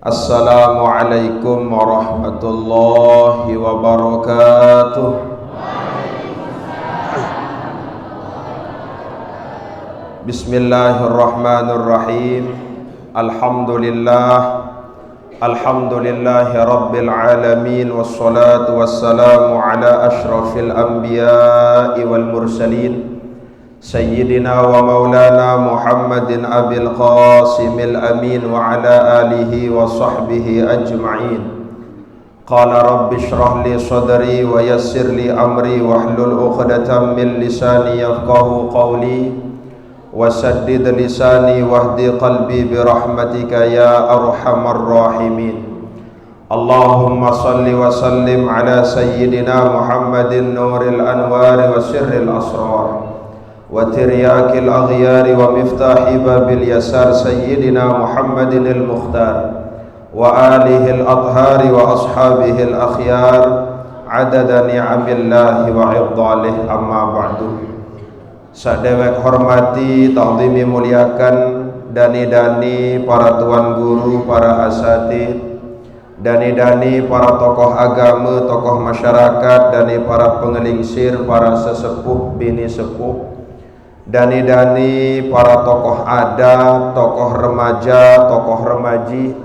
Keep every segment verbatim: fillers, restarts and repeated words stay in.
Assalamualaikum warahmatullahi wabarakatuh. Bismillahirrahmanirrahim. Alhamdulillah. Alhamdulillahi rabbil alamin, wassalatu wassalamu ala asyrafil anbiya'i wal mursalin, sayyidina wa maulana Muhammadin abil qasimil amin wa ala alihi wa sahbihi ajma'in. Qala rabbi shrah li sadri wa yassir li amri wahlul uqdatam min lisani yafqahu qawli. Wasaddid lisani wahdi qalbi birahmatika ya arhamar rahimin. Allahumma salli wa sallim ala sayyidina Muhammadin nuril anwari wa sirril asrar wa tiryakil aghyari wa miftahi babil yasar sayyidina Muhammadinil mukhtar wa alihil athhari wa ashabihil akhyar adada ni'amillahi wa ibdalih, amma ba'du. Sadewek hormati, ta'zimi, muliakan dani-dani para tuan guru, para asatid, dani-dani para tokoh agama, tokoh masyarakat, dani para pengelingsir, para sesepuh, bini sepuh, dani-dani para tokoh adat, tokoh remaja, tokoh remaji.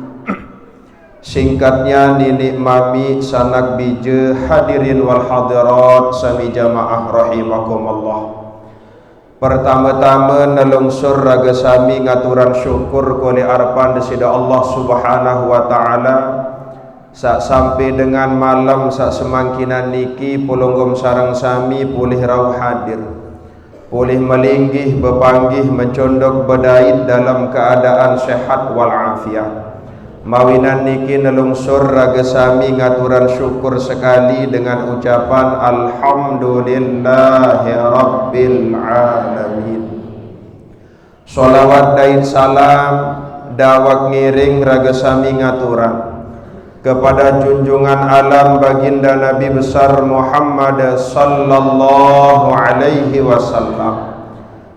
Singkatnya, nini mami, sanak bija, hadirin wal hadirat, sami jamaah rahimakumullah. Pertama-tama nelungsur raga sami ngaturan syukur kuli arpan Desida Allah Subhanahu wa Ta'ala. Sak sampai dengan malam sak semangkinan niki pulunggum sareng sami pulih rauh hadir, pulih melinggih, bepanggih, mencondok, bedait dalam keadaan sehat wal afiat. Mawinan niki nelungsur raga sami ngaturan syukur sekali dengan ucapan alhamdulillahirabbil alamin. Sholawat dait salam dawak ngiring raga sami ngaturan kepada junjungan alam baginda Nabi besar Muhammad sallallahu alaihi wasallam.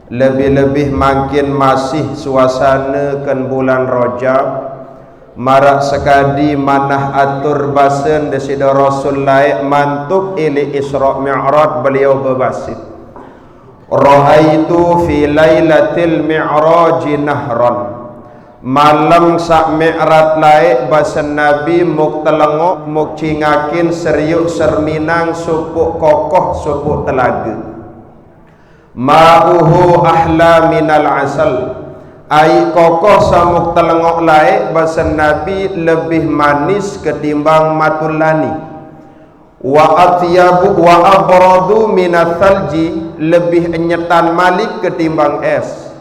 Lebih-lebih mangkin masih suasana ken bulan Rajab, marak sekadi manah atur basen Desida Rasul laik mantuk ilik Isra Mi'raj beliau bebasit, "Ra'aitu fi lailatil mi'raji nahran." Malam sak Mi'raj laik basen Nabi muk telengok, muk cingakin seriuk serminang supuk kokoh supuk telaga. "Ma'uhu ahla minal asal." Aik kokoh samuk telengok laik basen Nabi lebih manis ketimbang matulani. "Wa atyabu wa abradu minal thalji," lebih enyetan malik ketimbang es.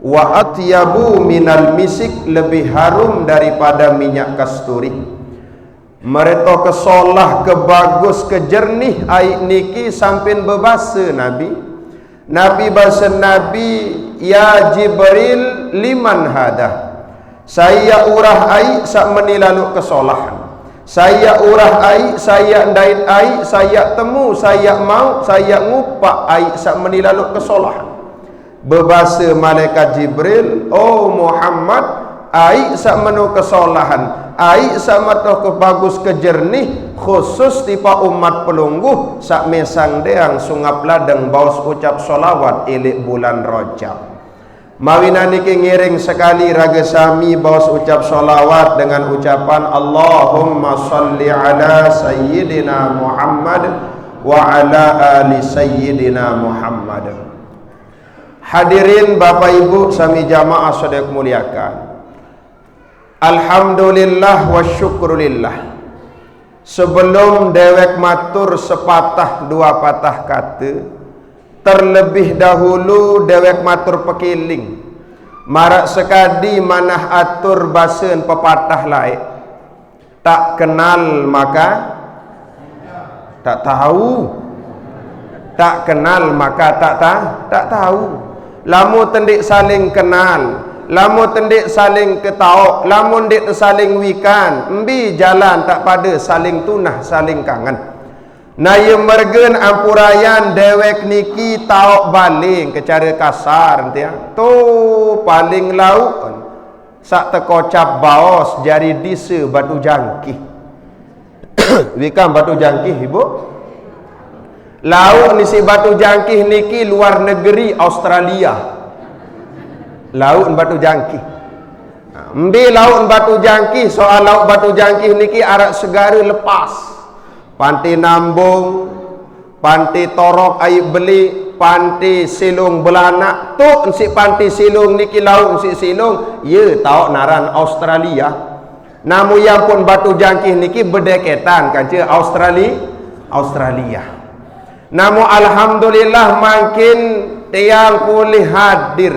"Wa atyabu minal misik," lebih harum daripada minyak kasturi. Mereta kesolah, kebagus, kejernih aik niki sampin bebasa Nabi. Nabi basa Nabi, "Ya Jibril, liman hada?" Sai yak urah aik sak meni lalu kesolahan? Sai yak urah aik, sai yak ndait aik, sai yak temu, sai yak mauk, sai yak ngupak aik sak meni lalu kesolahan? Bebasa malaikat Jibril, "Oh Muhammad, aik sak menu kesolahan, aik sak metoh kebagus kejernih, khusus tipa umat pelungguh sak mesang deang sungap ladeng baos ucap solawat ilik bulan Rajab." Mawinan niki ngiring sekali raga sami baos ucap solawat dengan ucapan Allahumma salli ala sayyidina Muhammad wa ala ali sayyidina Muhammad. Hadirin Bapak Ibu sami jamaah sedek muliakan. Alhamdulillah wa syukrulillah. Sebelum dewek matur sepatah dua patah kata, terlebih dahulu dewek matur pekiling. Marak sekadi manah atur basen pepatah laik. Tak kenal maka tak tahu. Tak kenal maka tak ta-, tak tahu. Lamun tendik saling kenal, lamun tendik saling ketaok, lamun dik saling wikan, embi jalan tak pada saling tunah, saling kangen. Nah, iya mergen ampurayan dewek niki taok baling ke cara kasar enti, ah. Tu paling lauk. Sak teko cap baos jari dise Batu Jangkih. Wikan Batu Jangkih, Ibu? Lauk ni si Batu Jangkih niki luar negeri, Australia. Lauk Batu Jangkih. Mbe lauk Batu Jangkih, soal lauk Batu Jangkih niki arak segara lepas. Pantai Nambung, Pantai Torok Air Belik, Pantai Silung Belanak. Tok ensik Pantai Silung niki lauk ensik Silung, ye tauk naran Australia. Namu yang pun Batu Jangkih niki bedeketan kanca Australia, Australia. Namu alhamdulillah mangkin tiang pulih hadir.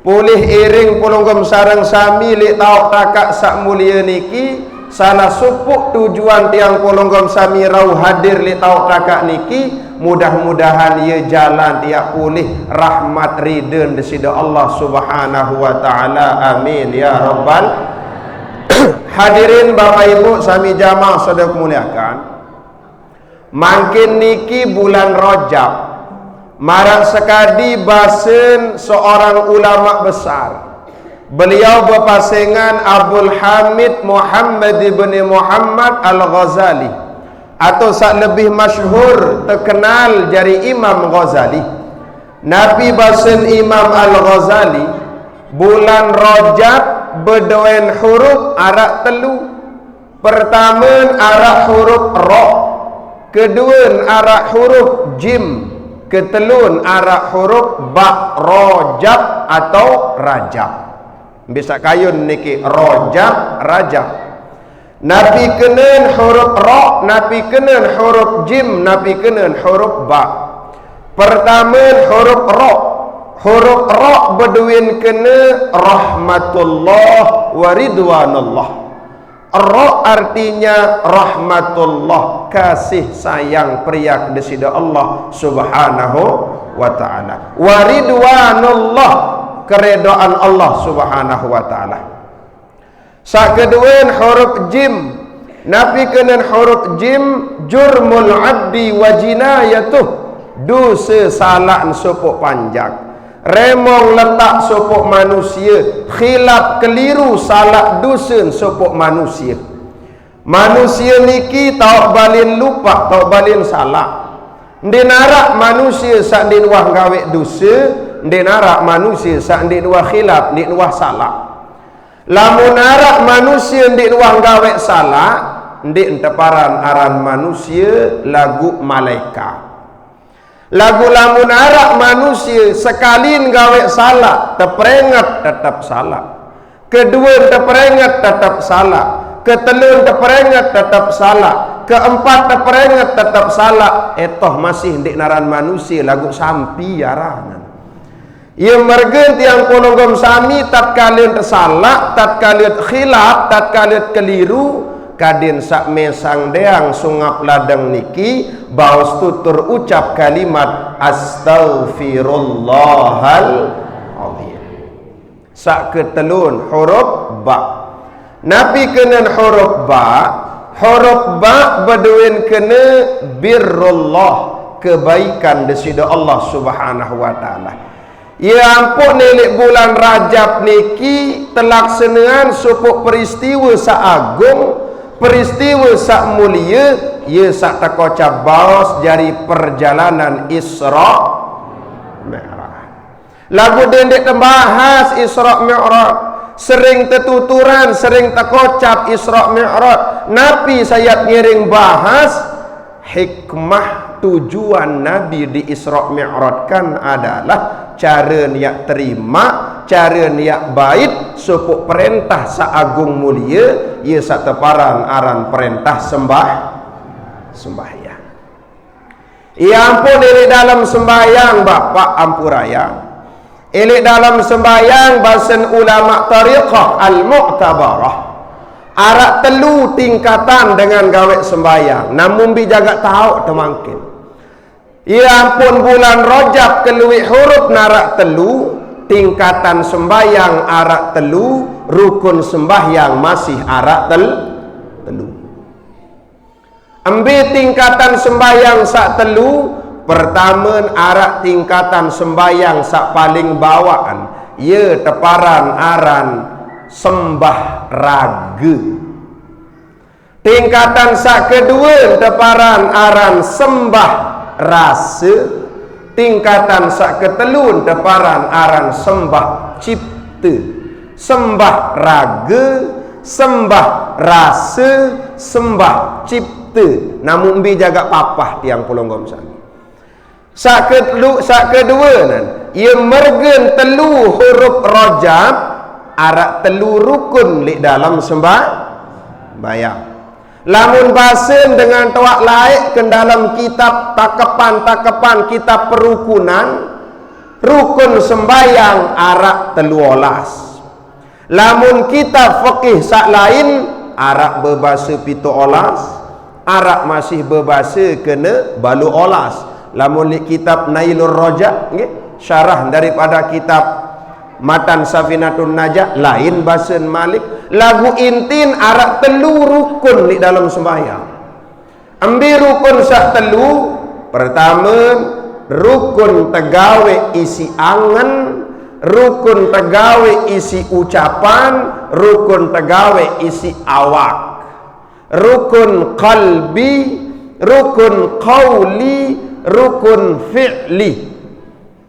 Pulih iring pulunggom sareng sami lik tauk takak sak mulia niki, salah supuk tujuan tiang pulunggom sami rauh hadir lik tauk takak niki, mudah-mudahan ye jalan tiak pulih rahmat ridha Desida Allah Subhanahu wa Ta'ala. Amin ya rabbal. Hadirin Bapak Ibu sami jamaah sedek muliakan. Mangkin niki bulan Rajab, marak sekadi basen seorang ulama besar. Beliau bepasengan Abdul Hamid Muhammad ibni Muhammad Al-Ghazali, atau sak lebih masyhur terkenal jari Imam Ghazali. Napi basen Imam Al-Ghazali, bulan Rajab bedoen huruf arak telu. Pertamen arak huruf ro, keduen arak huruf jim, ketelun arak huruf ba, rojab atau rajab. Bisa kayun niki rojab, rajab. Napi kenen huruf ro, napi kenen huruf jim, napi kenen huruf ba. Pertamen huruf ro. Huruf ro beduin kene rahmatullah wa ridwanullah. Ra artinya rahmatullah, kasih sayang periak Desida Allah Subhanahu wa Ta'ala. Wa ridwanullah, keredaan Allah Subhanahu wa Ta'ala. Sak keduen huruf jim. Napi kenen huruf jim? Jurmul abdi wa jinayatuh. Duse salak sopok panjak. Remong letak sopok manusia, khilaf keliru salak dusun sopok manusia. Manusia niki tauk balin lupa, tauk balin salak. Ndik narak manusia sak ndik nuah gawe dusun, ndik narak manusia sak ndik nuah khilaf, ndik nuah salak. Lamun arak manusia ndik nuah gawe salak, ndik teparan aran manusia lagu malaikat. Lagu lamun arak manusia sekalin gawe salak, teperinget tetap salak. Kedua teperinget tetap salak. Ketelun teperinget tetap salak. Keempat teperinget tetap salak. Etoh masih ndik naran manusia lagu sampi aran. Ia mergen tiang pononggom sami tatkala tesalak, tatkala khilaf, tatkala keliru, kadin sak mesang deang sungap ladang niki, baus tutur ucap kalimat astaghfirullahal azim. Sak ketelun huruf ba. Napi kenen huruf ba? Huruf ba beduin kene birrullah, kebaikan desida Allah Subhanahu wa Ta'ala. Ia ampun nelik bulan Rajab niki telaksanaan sopok peristiwa sak agung, peristiwa sak mulia, ia sak tekocap baos jari perjalanan Isra Mi'raj. Lagu dendik tembahas Isra Mi'raj, sering tetuturan, sering tekocap Isra Mi'raj. Napi sayat ngiring bahas? Hikmah tujuan Nabi di Isra Mi'raj kan adalah cara niat terima, cara niat bait, sopok perintah sak agung mulia, ia sak teparan aran perintah sembah, sembahyang. Ia ampun ilik dalam sembahyang, Bapak ampuraya. Ilik dalam sembahyang, basen ulama tariqah al-mu'tabarah. Arak telu tingkatan dengan gawe sembahyang. Namun bi jaga tahu temangkin. Ia ampun bulan Rajab keluik huruf narak telu, tingkatan sembahyang arak telu, rukun sembahyang masih arak tel-, telu. Embe tingkatan sembahyang sak telu? Pertamen arak tingkatan sembahyang sak paling bawaan, ia teparan aran sembah raga. Tingkatan saq kedue teparan aran sembah rase, tingkatan saq ketelu teparan aran sembah cipte. Sembah raga, sembah rase, sembah cipte. Namun mbe jagaq papah tiang pelungguh sami. Saq ketelu, saq kedue nan, ie mergen telu huruf rojab, araq telu rukun leq dalem semba-, sembahyang. Lamun basen dengan toaq laeq ke dalem kitab takepan-takepan kitab perukunan, rukun sembahyang araq telu olas. Lamun kitab fikih saq lain, araq bebase pitu olas, araq masih bebase kene balu olas. Lamun leq kitab Nailur Rojak, nggih, syarah daripada kitab Matan Safinatun Najah, lain basen malik. Laguq intin araq telu rukun leq dalem sembahyang. Embe rukun saq telu? Pertame, rukun tegawe isiq angen, rukun tegawe isiq ucapan, rukun tegawe isiq awak. Rukun qalbi, rukun qauli, rukun fi'li.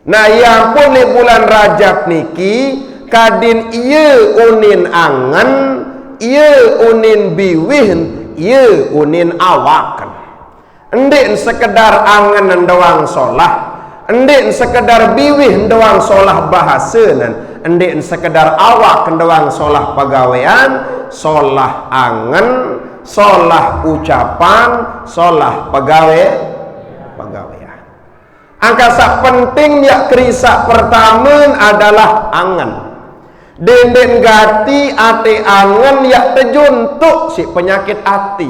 Nah, ie ampun leq bulan Rajab niki, kadin ie unin angen, ie unin biwih, ie unin awak. Ndeqn sekedar angen doang solah, ndeqn sekedar biwih doang solah bahasenen, ndeqn sekedar awak doang solah pegawean, solah angen, solah ucapan, solah pegawe-, pegawean. Angkaq saq penting miaq kerisaq pertame adalah angen. Dendeq gati ate angen yaq tejuntuq siq penyakit ati.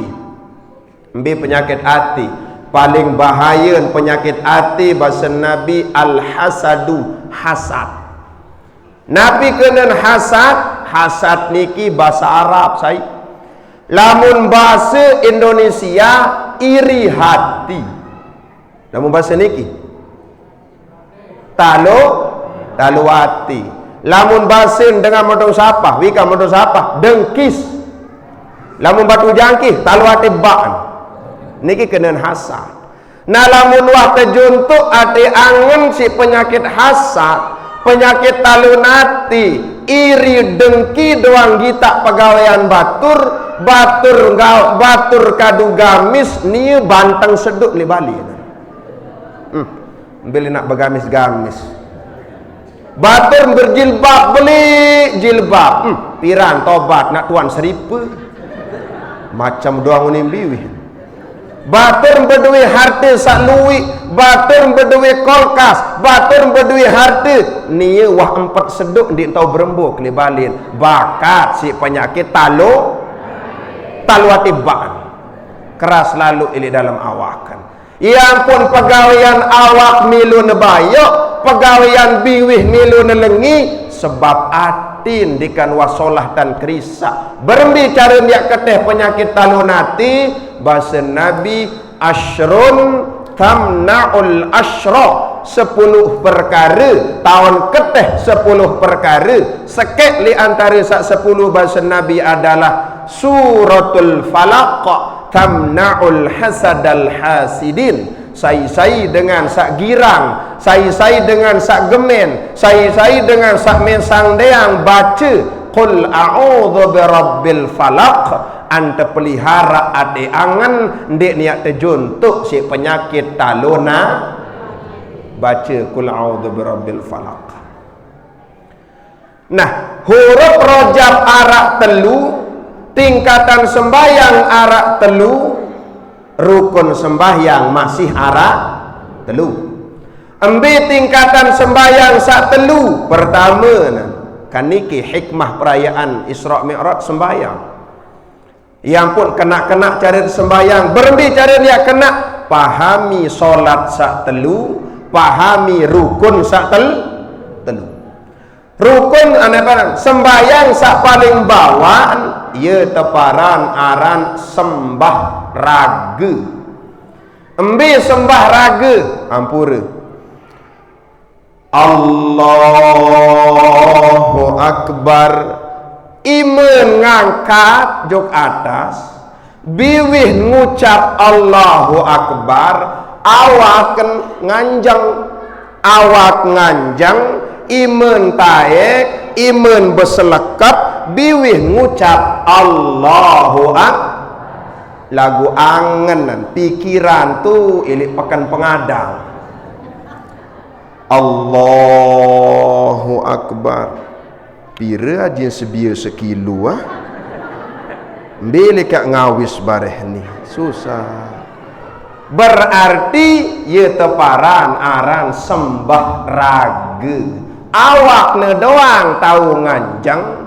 Mbe penyakit ati? Paling bahayen penyakit ati, basen Nabi, al-hasadu, hasad. Napi kenen hasad? Hasad niki base Arab, sai. Lamun base Indonesia, iri hati. Lamun base niki, talo, talo ati. Lamun basen dengan modong sapah, wikan modong sapah, dengkis. Lamun batu jangkih, talo ati bak. Niki kenen hasad. Nah, lamun wah tejuntuq ate angen siq penyakit hasad, penyakit talo nati, iri, dengki doang gitaq pegawean batur, batur ngga-, batur kadu gamis, nie banteng seduq leq bale. Hmm. Mbe leq naq begamis-gamis. Batur berjilbab, beli jilbab. Hmm, piran tobat naq tuan seripe. Macem doang unin biwih. Batur bedowe harte saq luiq, batur bedowe kulkas, batur bedowe harte, nie wah empet seduq ndeq tao beremboq leq balen. Bakat siq penyakit talo, talo ati bak. Keras lalo leq dalem awaken. Ie ampun pegawean awak milu ne bayoq, pegawean biwih milu ne lengi, sebab ati ndeqn wah solah tan kerisaq. Berembe care miaq keteh penyakit talo nati? Basen Nabi, asyrun tamna'ul asyra, sepuluh perkare, taon keteh sepuluh perkare. Sekeq leq antare saq sepuluh basen Nabi adalah Suratul Falaq, tamna'ul hasadal hasidin. Sai-sai dengan saq girang, sai-sai dengan saq gemen, sai-sai dengan saq mesang deang bace Qul a'udzu birabbil falaq, ante pelihara ate angen ndeq niaq tejuntuq siq penyakit talo na-, bace Qul a'udzu birabbil falaq. Nah, huruf rojab araq telu, tingkatan sembahyang araq telu, rukun sembahyang masih araq telu. Embe tingkatan sembahyang saq telu? Pertame, nah, kan niki hikmah perayaan Isra Mi'raj sembahyang. Ya ampun, kenaq-kenaq care sembahyang. Berembe care niaq kenaq? Pahami solat saq telu, pahami rukun saq tel-, telu. Rukun ane paran, sembahyang saq paling bawaq, ye teparan aran sembah rage. Embe sembah rage? Ampure. Allahu Akbar. Imeun ngangkat jok atas, biwih ngucap Allahu Akbar, awak nganjeng, awak nganjeng, imeun taék, imeun beselekep, biwih ngucap Allahu Akbar. Lagu angen, pikiran tu ilik peken pengadang. Allahu Akbar. Pire ajin sebia sekilo, ah? Mbe lekak ngawis bareh ni. Susah. Berarti ye teparan aran sembah raga. Awakne doang tau nganjeng,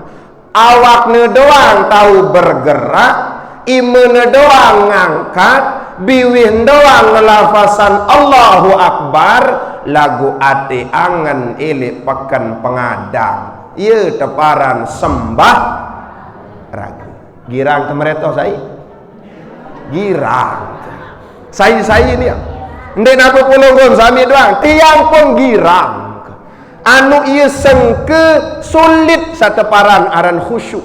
awakne doang tau bergerak, imene doang ngangkat, biwih doang ngelafasan Allahu Akbar, lagu ate angen ilik peken pengadang. Ye teparan sembah raga. Girang ke meretoh sai? Girang. Sai-sai ni. Ndeq nape pulung gon sami doang. Tiang pun girang. Anu iye sengke sulit sateparan aran khusyuk.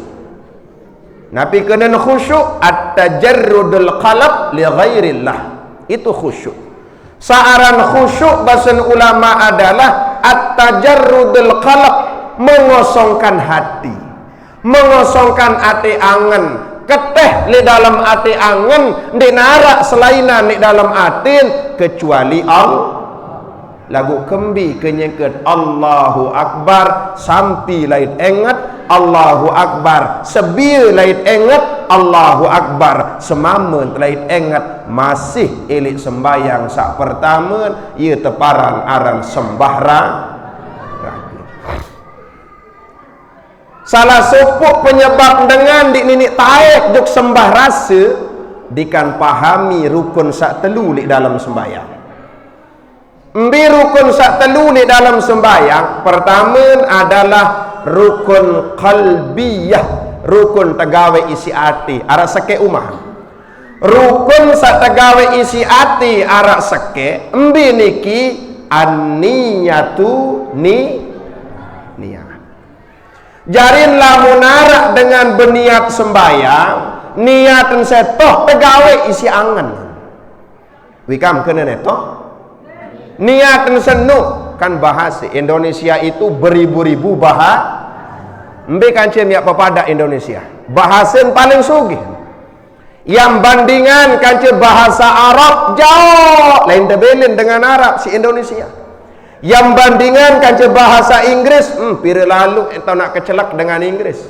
Napi kenen khusyuk? At-tajarrudul qalb li ghairillah. Itu khusyuk. Saaran khusyuk basen ulama adalah at-tajarrudul qalb, mengosongkan hati. Mengosongkan ate angen. Keteh leq dalem ate angen, ndeq naraq selainan leq dalem atin kecuali Allah. Laguq kembe kenyengket Allahu Akbar, sampi lait enget, Allahu Akbar, sebie lait enget, Allahu Akbar, semame lait enget, masih ilik sembayang saq pertame, ie teparan aran sembah ra-, rage. Salah sopoq penyebab dengan ndeq niniq taek juk sembah rase, dikan pahami rukun saq telu leq dalem sembahyang. Mbe rukun saq telu leq dalem sembahyang? Pertame adalah rukun qalbiyah, rukun tegawe isiq ate, araq sekeq umaq. Rukun saq tegawe isiq ate araq sekeq, mbe niki? An-niyatu, ni-, niat. Jari lamun araq dengan beniat sembahyang, niat setoh tegawe isiq angen. Wikam kene neto? Niat seno, kan bahase Indonesia itu beribu-ribu baha-, mbe kance miaq pepadeq Indonesia? Bahasen paling sugih. Yam bandingan kance bahasa Arab, jaoq lain tebelen dengan Arab siq Indonesia. Yam bandingan kance bahasa Inggris, hmm, pire lalo ento naq kecelek dengan Inggris.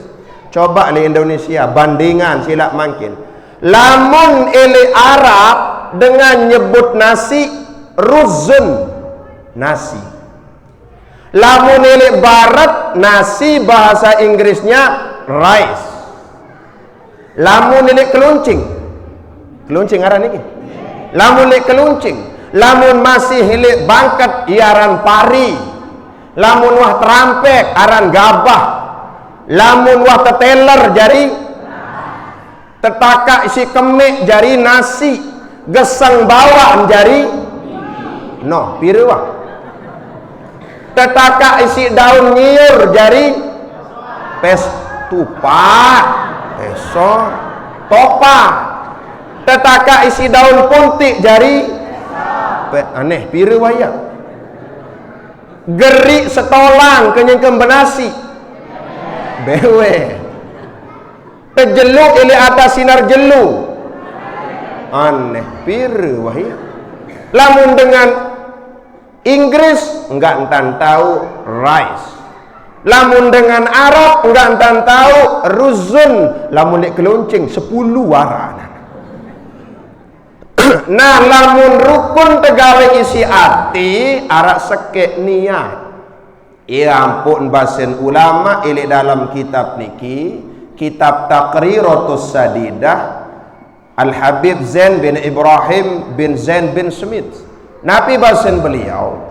Coba leq Indonesia, bandingan silaq mangkin. Lamun ilik Arab dengan nyebut nasi, ruzun, nasi. Lamun ilik Barat, nasi bahasa Inggrisnya rice. Lamun ilik Keluncing, Keluncing aran niki. Lamun ilik Keluncing, lamun masih ilik Bangket, ie aran pari. Lamun wah terampek, aran gabah. Lamun wah teteler, jari tetakaq isiq kemeq jari nasi, geseng bawaq jari, noh, pire wah? Tetakaq isiq daun nyiur jari pes-, tupaq, pesor, topaq. Tetakaq isiq daun puntiq jari pe-, aneh, pire wah ie? Geriq setolang kenyengkem benasi. Bewe. Tejeluq ilik atas sinar jelo. Aneh, pire wah ie? Lamun dengan Inggris, enggak entan tau rice. Lamun dengan Arab, enggak entan tau ruzun. Lamun leq Keluncing, sepulu aran. Nah, lamun rukun tegawe isiq ate, araq sekeq niat. Ie ampoqn basen ulama ilik dalem kitab niki, kitab Taqriratus Sadidah, Al-Habib Zain bin Ibrahim bin Zain bin Smith. Napi basen beliau?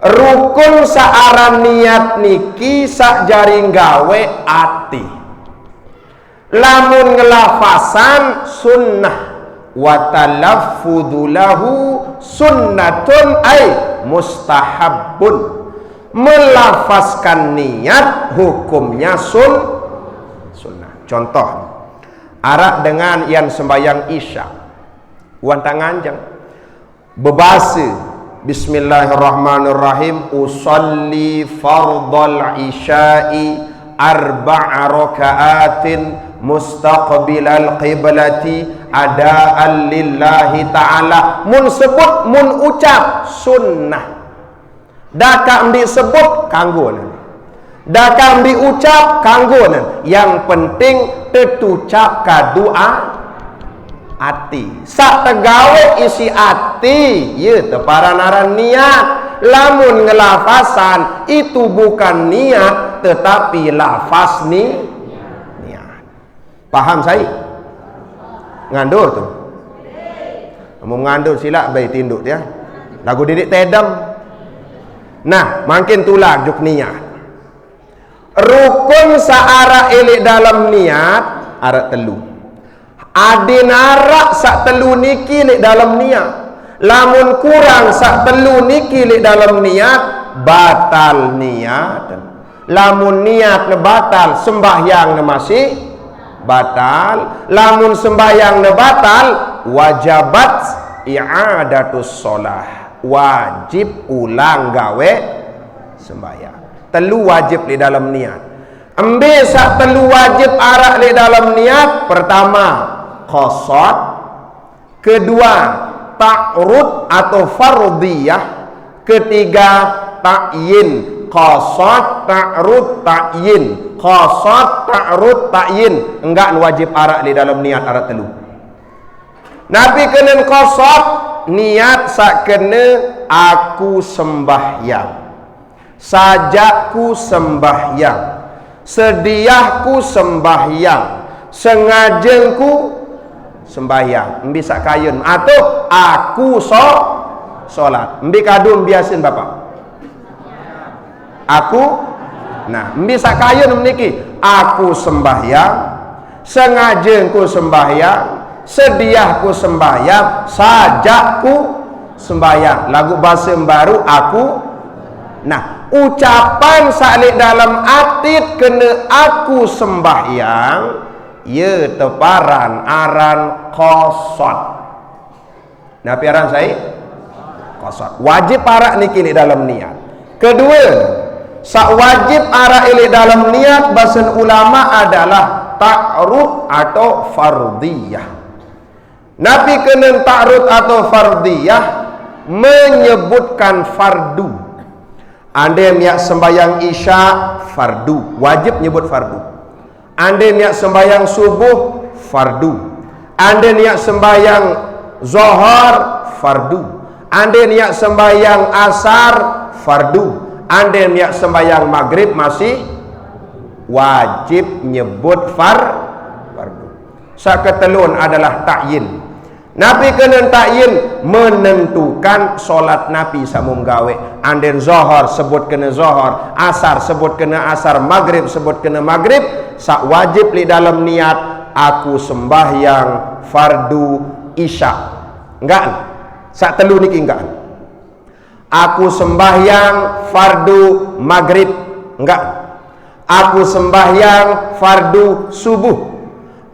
Rukun saq aran niat niki saq jari gawe ate. Lamun ngelafasan sunnah, wa talaffudzu lahu sunnatun ay mustahabbun. Melafazkan niat hukumnya sun-, Contoh, araq dengan yan sembahyang Isya, wan tanganjeng, bebase, "Bismillahirrahmanirrahim, usalli fardal isya'i arba'a raka'atin mustaqbilal qiblati adaan lillahi ta'ala." Mun sebut, mun ucap, sunnah. Dakaq mbi sebut, kanggo nan. Dakaq mbi ucap, kanggo nan. Yang penting tetucap kadu a-, ati. Saq tegawe isiq ati, ye teparan aran niat. Lamun ngelafasan, itu bukan niat, tetapi lafaz ni-, niat. Paham sai? Ngandur tu. Mun ngandur silaq bai tinduk ya. Lagu didik tedem. Nah, mangkin tulak juk niat. Rukun saq araq leq dalem niat araq telu. Adin araq saq telu niki leq dalem niat. Lamun kurang saq telu niki leq dalem niat, batal niat. Lamun niatne batal, sembahyang ne masih batal. Lamun sembahyang ne batal, wajabat i'adatus shalah. Wajib ulang gawe sembahyang. Telu wajib leq dalem niat. Embe saq telu wajib araq leq dalem niat? Pertama, qasad. Kedua, ta'rud atau fardiyah. Ketiga, ta'yin. Qasad, ta'rud, ta'yin. Qasad, ta'rud, ta'yin. Enggak wajib araq leq dalem niat araq telu. Napi kenen qasad? Niat saq kene aku sembahyang. Sajakku sembahyang. Sediahku sembahyang. Sengajengku sembahyang. Mbi saq kayun. Atau aku so-, solat. Mbi kadu mbiasin Bapak. Aku, nah, mbi saq kayun meniki. Aku sembahyang. Sengajengku sembahyang. Sediahku sembahyang. Sajakku sembahyang. Lagu base baru, aku. Nah, ucapan saq leq dalem atit kene aku sembahyang, ye teparan aran qasad. Napi aran sai? Qasad. Wajib araq niki leq dalem niat. Kedue, saq wajib araq leq dalem niat basen ulama adalah ta'rud atau fardiyah. Napi kenen ta'rud atau fardiyah? Menyebutkan fardu. Ande miaq sembahyang Isya, fardu, wajib nyebut fardu. Ande miaq sembahyang subuh, fardu. Ande miaq sembahyang Zohor, fardu. Ande miaq sembahyang Asar, fardu. Ande miaq sembahyang Maghrib masih wajib nyebut far-, fardu. Saq ketelun adalah ta'yin. Napi kenen ta'yin? Menentukan solat napi saq mum gawe. Anden Zohor, sebut kene Zohor. Asar, sebut kene Asar. Maghrib, sebut kene Maghrib. Saq wajib leq dalem niat, aku sembahyang fardu Isya. Enggak. Saq telu niki enggak. Aku sembahyang fardu Maghrib. Enggak. Aku sembahyang fardu subuh.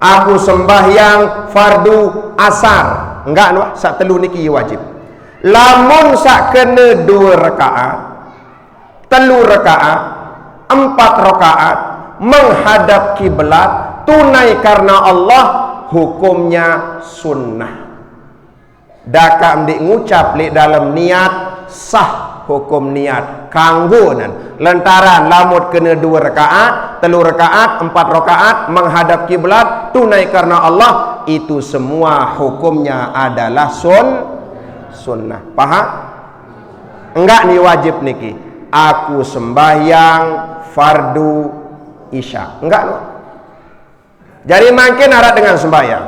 Aku sembahyang fardu Asar. Enggak, nuh, saq telu niki wajib. Lamun saq kene due rakaat, telu rakaat, empat rakaat, menghadap kiblat, tunai karena Allah, hukumnya sunnah. Dakaq ndeq ngucap leq dalem niat, sah hukum niat, kanggo nan. Lantaran lamun kene due rakaat, telu rakaat, empat rakaat, menghadap kiblat, tunai karena Allah, itu semua hukumnya adalah sun-, sunnah. Paham? Enggak ni wajib niki. Aku sembahyang fardu Isya. Enggak, no? Jadi mangkin araq dengan sembahyang.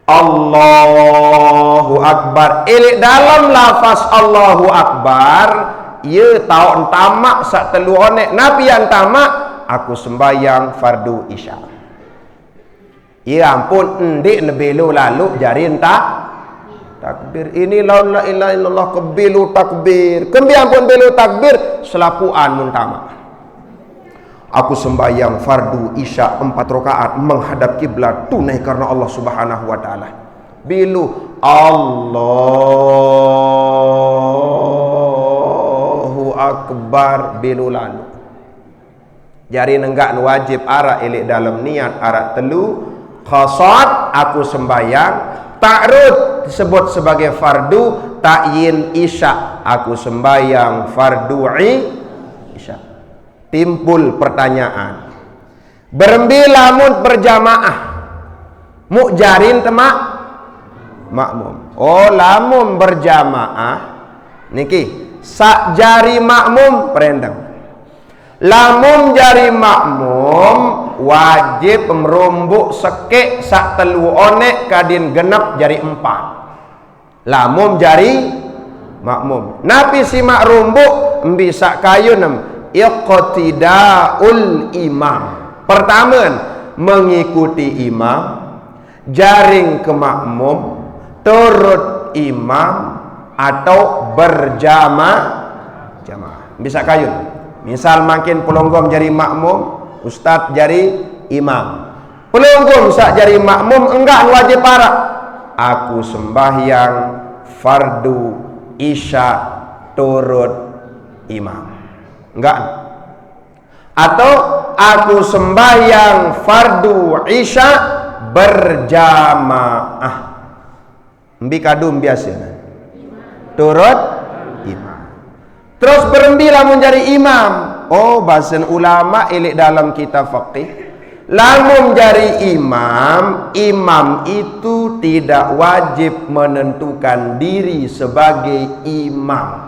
Allahu Akbar. Eleq dalem lafaz Allahu Akbar, ye taoq ntamaq saq telu oneq. Napi yaq ntamaq? Aku sembahyang fardu Isya. Ye ampun, ndeq nebelo laloq jari nta-, takbir. Ini laun la ilaha illallah kebelo takbir. Kembe ampun belo takbir? Selapuqan mun tamaq. Aku sembahyang fardu isya empat rakaat menghadap kiblat, tunai karena Allah Subhanahu wa taala. Bilu, Allahu Akbar, bilu lalu. Jari nenggak wajib arak ilik dalam niat arak telu, qasad, aku sembahyang, ta'arud, disebut sebagai fardu, ta'yin, isya, aku sembahyang fardu i-, isya. Timbul pertanyaan. Berembe lamun berjamaah? Muk jarin temak makmum. Oh, lamun berjamaah niki sak jari makmum perendeng. Lamun jari makmum wajib merumbuk sekek sak telu onek kadin genep jari empat. Lamun jari makmum. Napi simak rumbuk mbi sak kayun em? Iqtidaul imam. Pertama, mengikuti imam, jaring ke makmum, turut imam atau berjamaah. Jamaah. Mbi sak kayun. Misal makin pelonggom jari makmum, ustaz jari imam. Pelonggom sak jari makmum enggak wajib arak. Aku sembahyang fardu isya turut imam. Enggak. Atau aku sembahyang fardu isya berjamaah. Mbi kadu mbiasa. Turut imam. Terus berembi lamun jari imam. Oh, basen ulama ilik dalam kitab fikih. Lamun jari imam, imam itu tidak wajib menentukan diri sebagai imam.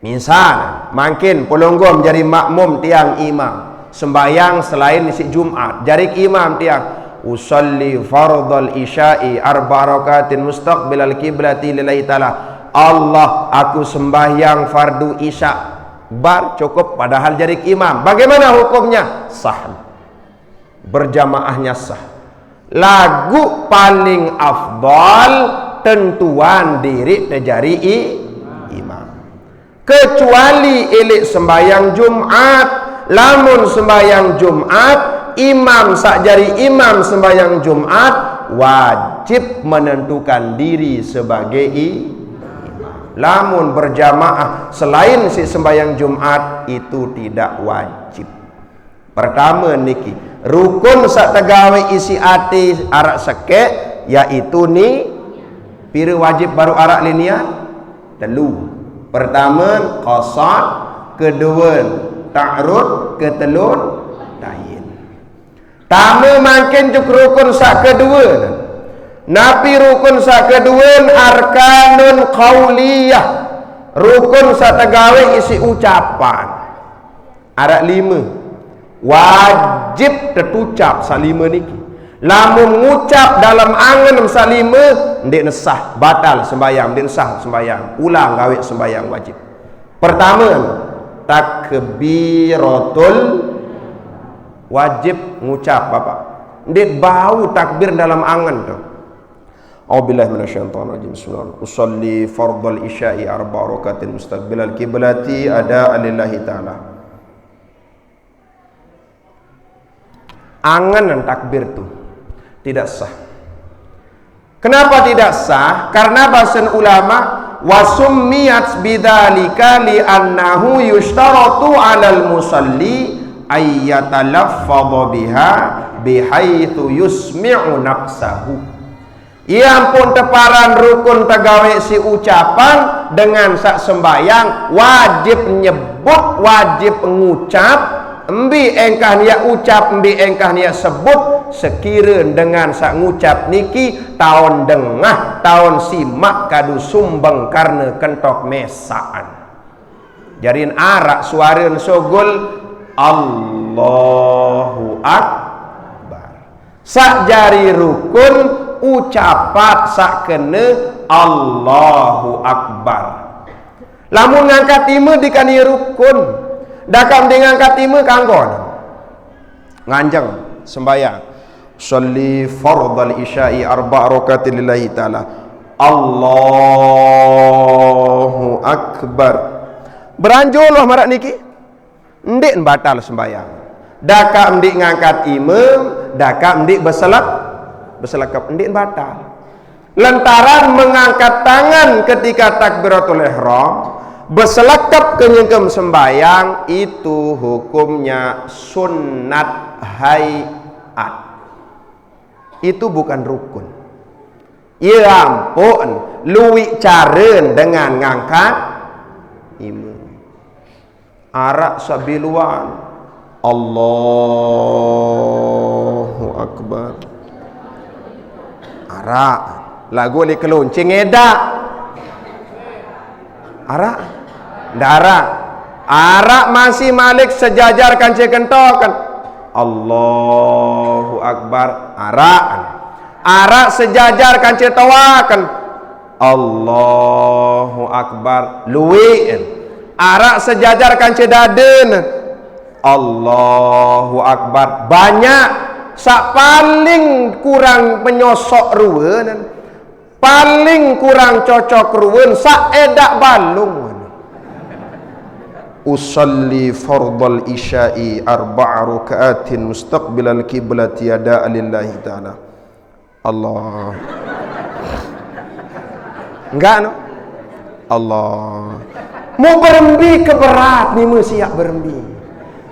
Misal, makin pelonggom jari makmum tiang imam. Sembahyang selain isi Jumat. Jari imam tiang, usalli fardal isya'i arba rakatin mustaqbilal kiblati lillahi ta'ala. Allah, aku sembahyang fardu isya. Bar, cukup, padahal jari imam. Bagaimana hukumnya? Sah. Berjamaahnya sah. Lagu paling afdal tentuan diri tejari i-, imam. Kecuali ilik sembahyang Jumat. Lamun sembahyang Jumat, imam sak jari imam sembahyang Jumat wajib menentukan diri sebagai i-, imam. Lamun berjamaah selain si sembahyang Jumat, itu tidak wajib. Pertama niki, rukun sak tegawe isi ati arak sekek, yaitu ni pira wajib baru arak linian? Telu. Pertama, qasad, kedua, ta'arud, ketelun, ta'yin. Tama makin juk rukun sak kedua. Napi rukun sak kedua? Arkanun qauliyah. Rukun sak tegawe isi ucapan. Arak lima. Wajib tetucap sak lima niki. Lamun ngucap dalam angen sak lima, ndik nesah, batal sembahyang, ndik nesah sembahyang. Ulang gawe sembahyang wajib. Pertama, takbiratul wajib ngucap, Bapak. Ndik bau takbir dalam angen tu. A'udzubillahi minasyaitonir rajim. Bismillah. Usalli fardal isya'i arba rakatin mustaqbilal kiblati adaan lillahi ta'ala. Angen takbir tu tidak sah. Kenapa tidak sah? Karena basen ulama, wasummiyat bidzalika li'annahu yushtaratu 'alal musalli ayyatalaffadha biha bihaitsu yusmi'u nafsahu. Ia ampun teparan rukun tegawe si ucapan dengan sak sembahyang wajib nyebut, wajib ngucap, mbi engkah nia ucap, mbi engkah nia sebut, sekira dengan sak ngucap niki taun dengah, taun simak kadu sumbeng karena kentok mesaan. Jarin arak suara sogol Allahu Akbar. Sak jari rukun ucapat sak kena Allahu Akbar. Lamun ngangkat tima dikani rukun. Dakam di ngangkat tima kanggon. Nganjeng sembahyang. Salli fardal isya'i arba rakatin lillahi ta'ala. Allahu Akbar. Beranjul lah marak niki. Ndeq batal sembahyang. Dakaq ndeq ngangkat imem, dakaq ndeq beselek-, beselekep, ndeq batal. Lantaran mengangkat tangan ketika takbiratul ihram, beselekep kenyengkem sembahyang, itu hukumnya sunat haiat. Itu bukan rukun. Ye ampun, lueq caren dengan ngangkat imem. Araq saq biluan. Allahu Akbar. Araq. Laguq leq keluncing edaq. Araq? Ndaq araq. Araq masih malik sejajar kance kentoken. Allahu Akbar. Araq. Araq sejajar kance toaken. Allahu Akbar. Lueqen. Araq sejajar kance daden. Allahu Akbar. Banyak. Saq paling kurang penyosok ruenen, paling kurang cocok ruen, saq edaq balung. Usalli fardal isya'i arba'a raka'atin mustaqbilal kiblati adaan lillahi ta'ala. Allah. Enggak, no? Allah. Mau berembe ke berat ni, mesiap berembe.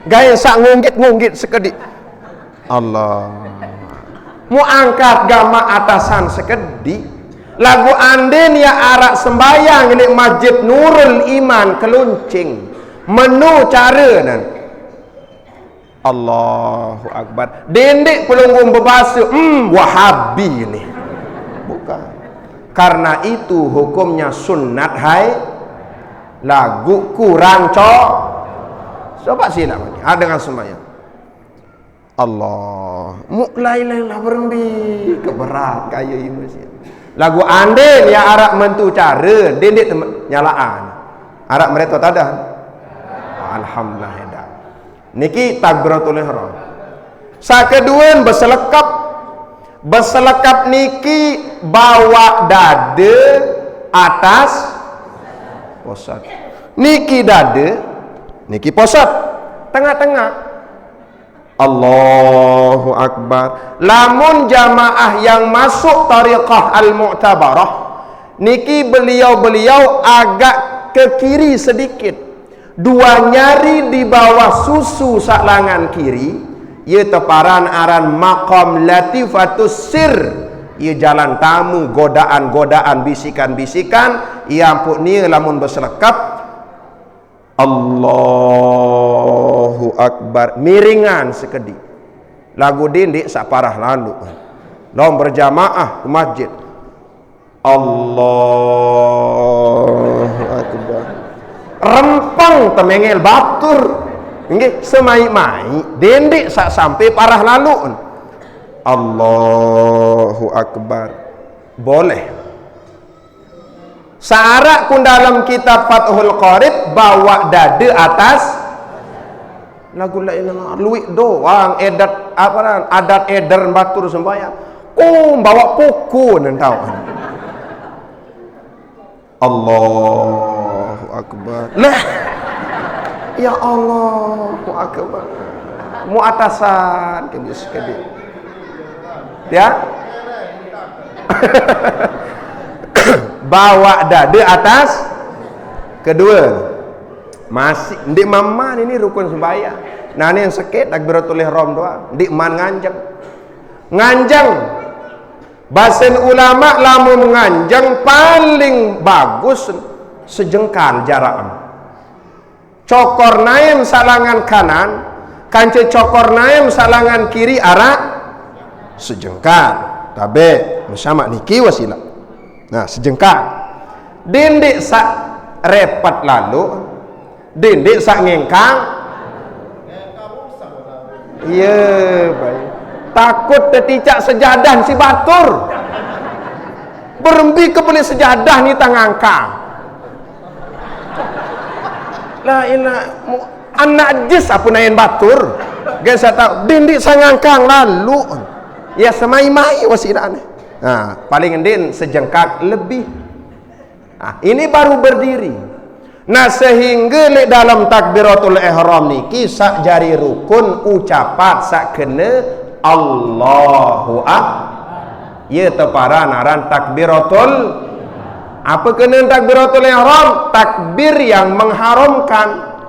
Gaya saq ngunggit-ngunggit sekediq. Allah. Mau angkat gamaq atasan sekediq. Laguq anden ye araq sembahyang leq Masjid Nurul Iman Keluncing. Meno carenen. Allahu Akbar. Dendeq pelungguh bebase, "Hmm, Wahabi ni." Bukan. Karena itu hukumnya sunat hai. Laguq kurang co-, coba silaq mani. Ah, dengan sembahyang. Allah. Muk lain-lain lah berembe. Keberat kaya imas. Laguq anden ye araq mentu care, dendeq tem-, nyalaqan. Araq meretoq tadan. Alhamdulillah, edan. Niki takbiratul ihram. Saq keduen, beselekep. Beselekep niki bawaq dade atas posot. Niki dade, niki posot. Tengaq-tengaq. Allahu Akbar. Lamun jamaah yang masuk Thariqah Al-Mu'tabarah, niki beliau-beliau agak ke kiri sedikit. Dua nyari di bawah susu saq langan kiri, ye teparan aran Maqam Latifatus Sir. Ye jalan tamu, godaan-godaan, bisikan-bisikan, ye ampuq nie lamun beselekep. Allahu Akbar. Miringan sekediq. Laguq dendeq saq parah laloq. Laun berjamaah ke masjid. Allahu Akbar. Rempeng temengel batur. Nggih, semaiq-maiq. Dendeq saq sampe parah laloq. Allahu Akbar. Boleh. Saq araq kun dalem kitab Fathul Qorib, bawaq dade atas. Laguq la ilaha, lueq doang edat, apa nan, adat eder batur sembahyang. Kum, bawaq puku nen tao. Allahu Akbar. Lah. Ya Allahu Akbar. Mu atasan ke bis ke di. Ya. Bawaq dade atas kedue. Masih ndeq maman ini rukun sembahyang. Nah, ini yang sakit takbiratul ihram doang. Ndeq man nganjeng. Nganjeng. Basen ulama lamun nganjeng paling bagus sejengkal jarak. Cokor naem saq langan kanan, kance cokor naem saq langan kiri araq sejengkal. Tabe, mesamaq niki wasilah. Nah, sejengkal. Dendeq saq repet laloq, dendeq saq ngengkang. Iye, baik. Takut teticak sejadah si batur. Berembe ke beli sejadah ni tangangkang. La ilaha, mu-, anak jis apa naen batur. Gen saq tao, dendeq saq ngangkang laloq. Ya semai-mai wasilane. Nah, paling endin sejengkal lebih. Nah, ini baru berdiri. Nah, sehingga lek dalam takbiratul ihram niki sak jari rukun ucapan sak kena Allahu Akbar. Ia teparan aran takbiratul. Apa kena takbiratul ihram? Takbir yang mengharamkan.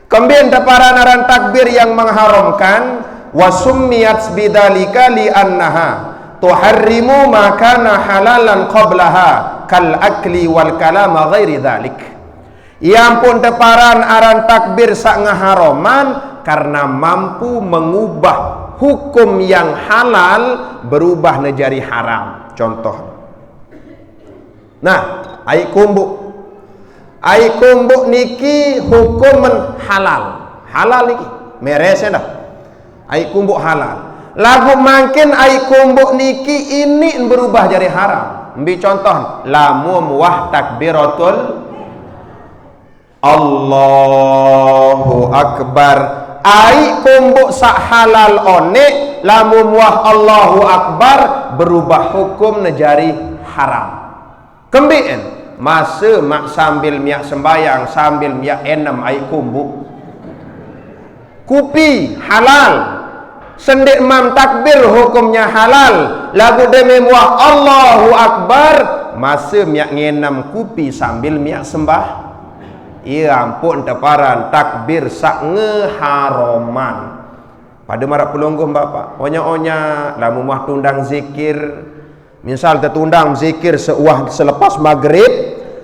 Kembin teparan aran takbir yang mengharamkan, wa summiyat bidzalika li annaha tuharrimu ma kana halalan qablaha kal akli wal kalama ghairi dzalik. Ia ampun teparan aran takbir sak ngeharoman karena mampu mengubah hukum yang halal berubah ne jari haram. Contoh. Nah, ai kumbuk. Ai kumbuk niki hukumen halal. Halal niki. Meres dah. Ai kumbuk halal. Lagu mangkin ai kumbuk niki ini berubah jari haram. Ambi contoh, lamun wah takbiratul Allahu Akbar. Ai kumbuk sak halal onek, lamun wah Allahu Akbar, berubah hukum ne jari haram. Kembin, masa mak sambil miak sembayang, sambil miak enem ai kumbuk. Kupi halal. Sendik mam takbir hukumnya halal. Lagu demi muah Allahu Akbar, masa miak ngenem kupi sambil miak sembah. Ia ampun teparan takbir sak ngeharoman. Pada marak pelungguh bapak, onya-onya, lamun muah tundang zikir. Misal tertundang zikir seuah selepas maghrib,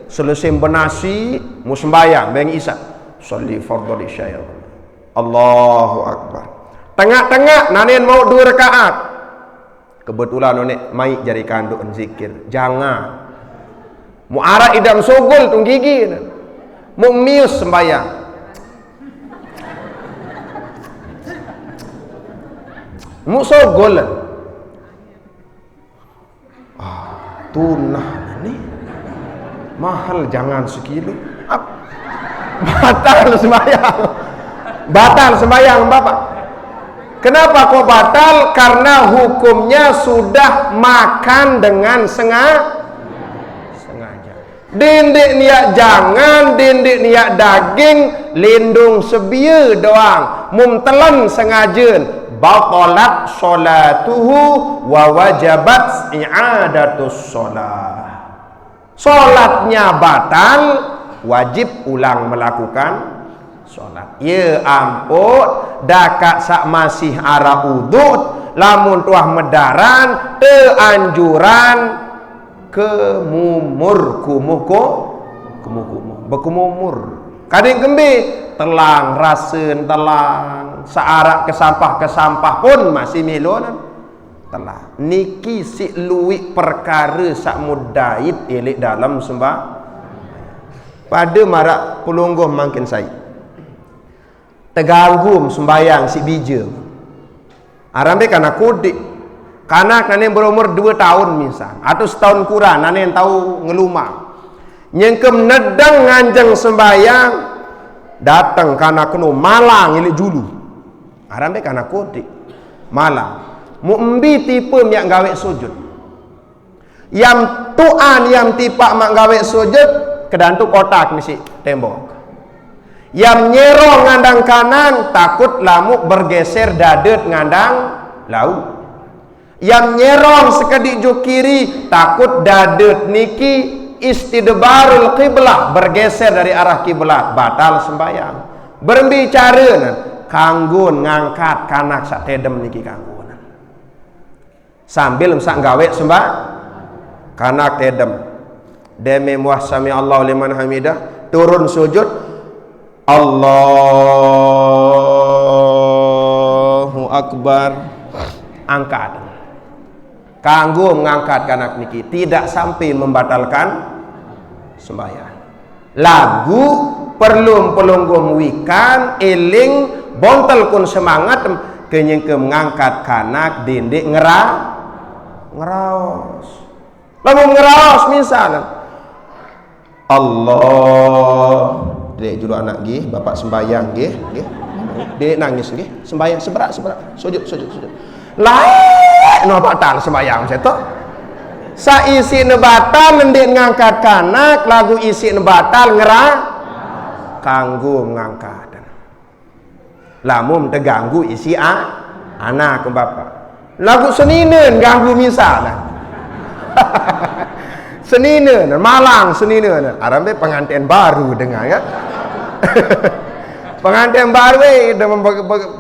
selesai benasi, mu sembayang, beng isya. Salli fardhu isya ya Allah. Allahu Akbar. Tengah-tengah, nanen mau dua rakaat. Kebetulan onek mai jari kanduk zikir. Jangan. Mu arak idam sogol tung gigi. Mu mius sembayang. Mu sogol. Ah, tunah ni. Mahal jangan sekilo. Ap-, batal sembahyang. Batal sembahyang, Bapak. Kenapa kok batal? Karena hukumnya sudah makan dengan senga-, sengaja. Dindik niat jangan, dindik niat daging, lindung sebia doang. Mum telan sengaja, batalat salatuhu wa wajabat i'adatus salah. Solatnya batal, wajib ulang melakukan solat. Ya ampun, dakat sak masih ara udut, lamun tuah medaran, teanjuran kemumur, kumuh ko-, kumuh, kumuh, bekumumur. Kadang kembe, telang, rasen telang, searak kesampah-kesampah pun masih milo nan. Telah. Niki si luik perkara sak mudait elik dalam sembah. Pada marak pelungguh mangkin sai. Teganggu sembayang si bija. Arambe kanak kodik. Kanak nanen berumur dua tahun misal, atau setahun kurang, nanen tahu ngelumang. Nyengkem nedang nganjeng sembayang, datang kanak kenu malang ilik julu. Arambe kanak kodik. Malang. Mu embi tipe miak gawe sujud. Yam tuan yam tipak mak gawe sujud, kedantu kotak misi tembok. Yam nyerong ngandang kanan, takut lamuk bergeser dadet ngandang lau. Yam nyerong sekedik jo kiri, takut dadet niki istidbarul qiblah, bergeser dari arah kiblat, batal sembahyang. Berembi cara nan, kanggun ngangkat kanak sak tedem niki kanggun. Sambil mesak gawe sembah, kanak tedem. Deme muah sami Allahu liman hamidah, turun sujud. Allahu Akbar. Angkat. Kanggo ngangkat kanak niki tidak sampai membatalkan sembahyang. Lagu perlu pelungguh wikan, eling, bontel kun semangat, kenyengke mengangkat kanak dindik ngera-, ngeraos. Lamun ngeraos misal, Allah, dek julu anak gih, bapak sembahyang gih, gih. Dek nangis gih, sembahyang seberak, seberak, sujud, sujud, sujud. Lain no batal sembahyang saya tu. Sa isi ne batal, nendek ngangkat kanak, lagu isi ne batal ngera-, Tanggung ngangkat. Lamun teganggu isi a, anak bapak. Lagu seninen ganggu misalnya. Seninen, malang seninen. Arambe pengantin baru dengan ya. Pengantin baru eh,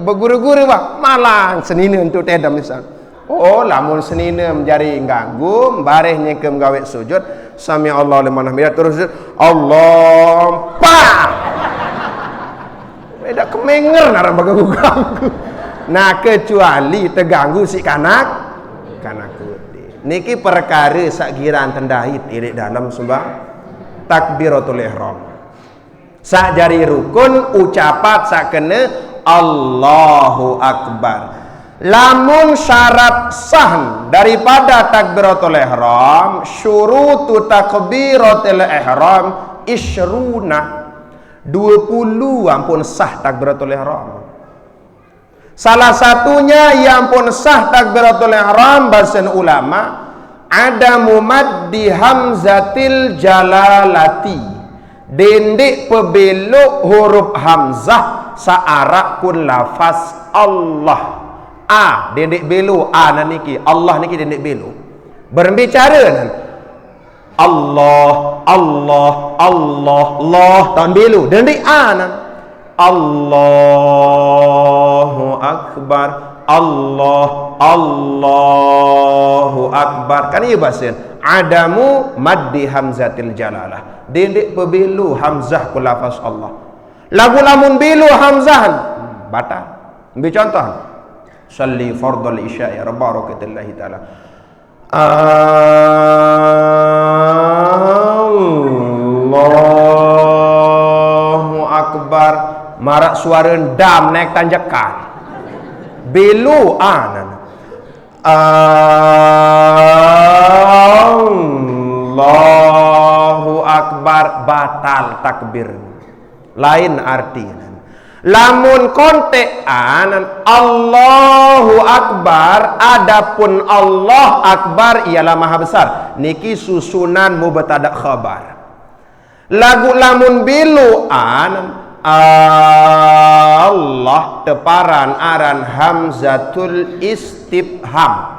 beguru-guru bah, malang seninen tu tedam misal. Oh, lamun seninem jari ganggu, bareh nyengkem gawe sujud, sami Allah liman hamidah, terus sujud, Allah, pah! Beda kemenger narang baganggu-ganggu. Nah, kecuali teganggu si kanak, kanak kude. Niki perkara sak giran tendahit ilik dalam sembah takbiratul ihram. Sak jari rukun ucapat sak kena Allahu Akbar. Lamun syarat sah daripada takbiratul ihram, syurutu takbiratul ihram isyruna. Dua puluh ampun sah takbiratul ihram. Salah satunya yang pun sah takbiratul ihram basen ulama, ada mumaddi hamzatil jalalati. Dendik pebelok huruf hamzah saarak kun lafaz Allah. A, dendik belo, a nan niki, Allah niki dendik belo. Berbicara nan. Allah, Allah, Allah, Allah, taun belo. Dendik a nan. Allahu Akbar. Allah, Allahu Akbar. Kan iya basen. Adamu maddi hamzatil jalalah. Dendik pebelo hamzah ku lafaz Allah. Lagu lamun belo hamzah batal. Ambil contoh. Salli fardal isya'i rabba rakatillahi ta'ala. Allahu Akbar. Marak suara dam naik tanjakan. Belo anan. Allahu Akbar. Batal takbir. Lain artinya. Lamun kontek anan Allahu Akbar, adapun Allah Akbar ialah maha besar. Niki susunan mubtada khabar. Lagu lamun belo anan Allah teparan aran hamzatul istifham.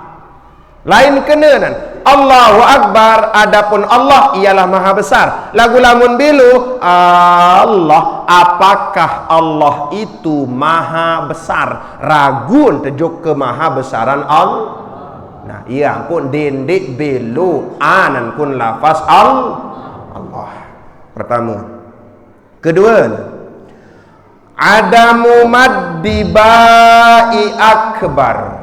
Lain kenanan. Allahu Akbar, adapun Allah ialah maha besar. Lagu lamun belo, Allah, apakah Allah itu maha besar? Ragun tejuk ke maha besaran Allah. Nah, iya ampun dendik belo anan kun lafaz al Allah. Pertama. Kedua, adamu maddi ba'i akbar.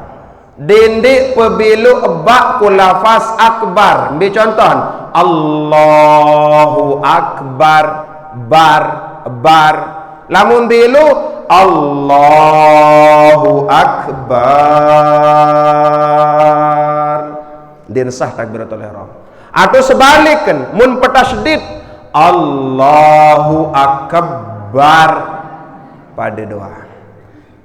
Dendik pebelok ba ku lafaz akbar. Ambil contoh. Allahu Akbar. Bar. Bar. Lamun belo. Allahu Akbar. Din sah takbiratul ihram. Atau sebalikan, mun petasydid, Allahu Akbar pada doa.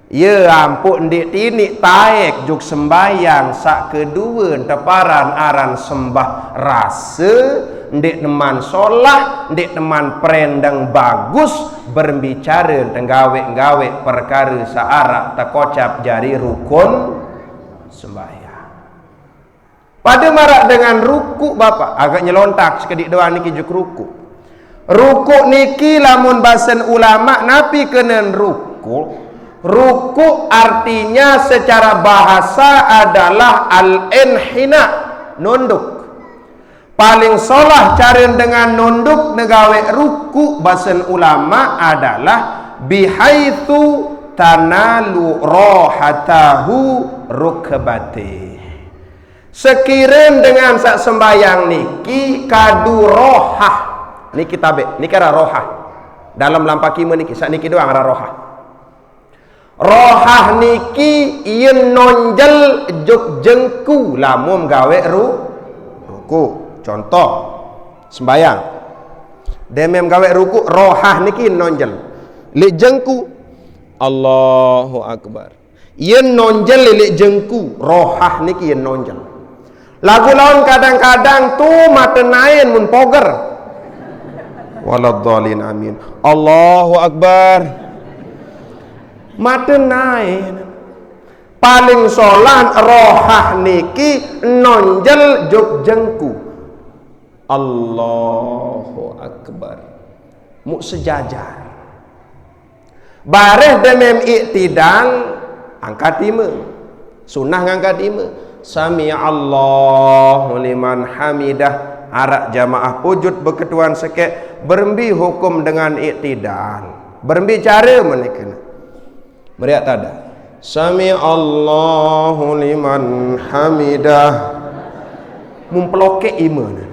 Ya ampun, ndik tinik taek juk sembayang sak kedua teparan aran sembah rasa, ndik neman solah, ndik neman perendang bagus, berbicara tenggawe-gawe perkara saarak tekocap jari rukun sembayang. Pada marak dengan ruku, Bapak. Agak nyelontak sekedik doang niki juk ruku. Ruku niki lamun basen ulama napi kenen ruku. Ruku artinya secara bahasa adalah al-inhina, nunduk. Paling solah cara dengan nunduk negawe ruku basen ulama adalah bihaitsu tanalu rohatahu rukbatih. Sekiren dengan sak sembayang niki kadu rohah. Niki tabe, niki arah rohah. Dalam lampah kima niki, sak niki doang arah rohah. Rohah niki yen nonjel juk jengku lamun gawe ru, ruku. Contoh, sembayang. Demem gawe ruku, rohah niki nonjel. Lek jengku, Allahu Akbar. Yen nonjel lek jengku, rohah niki yen nonjel. Lagu lawan kadang-kadang tu mata nain mun poger. Waladdallin, amin. Allahu Akbar. Mate nae. Paling solah rohah niki nonjel jok jengku. Allahu Akbar. Muk sejajar. Bareh demem iktidal, angkat ime. Sunnah ngangkat ime. Sami Allahu liman hamidah. Arak jamaah pujut beketuan sekek. Berembi hukum dengan iktidal. Berembi cara menekena. Meriak tada. Sami Allahu liman hamidah. Mumpelokek ime.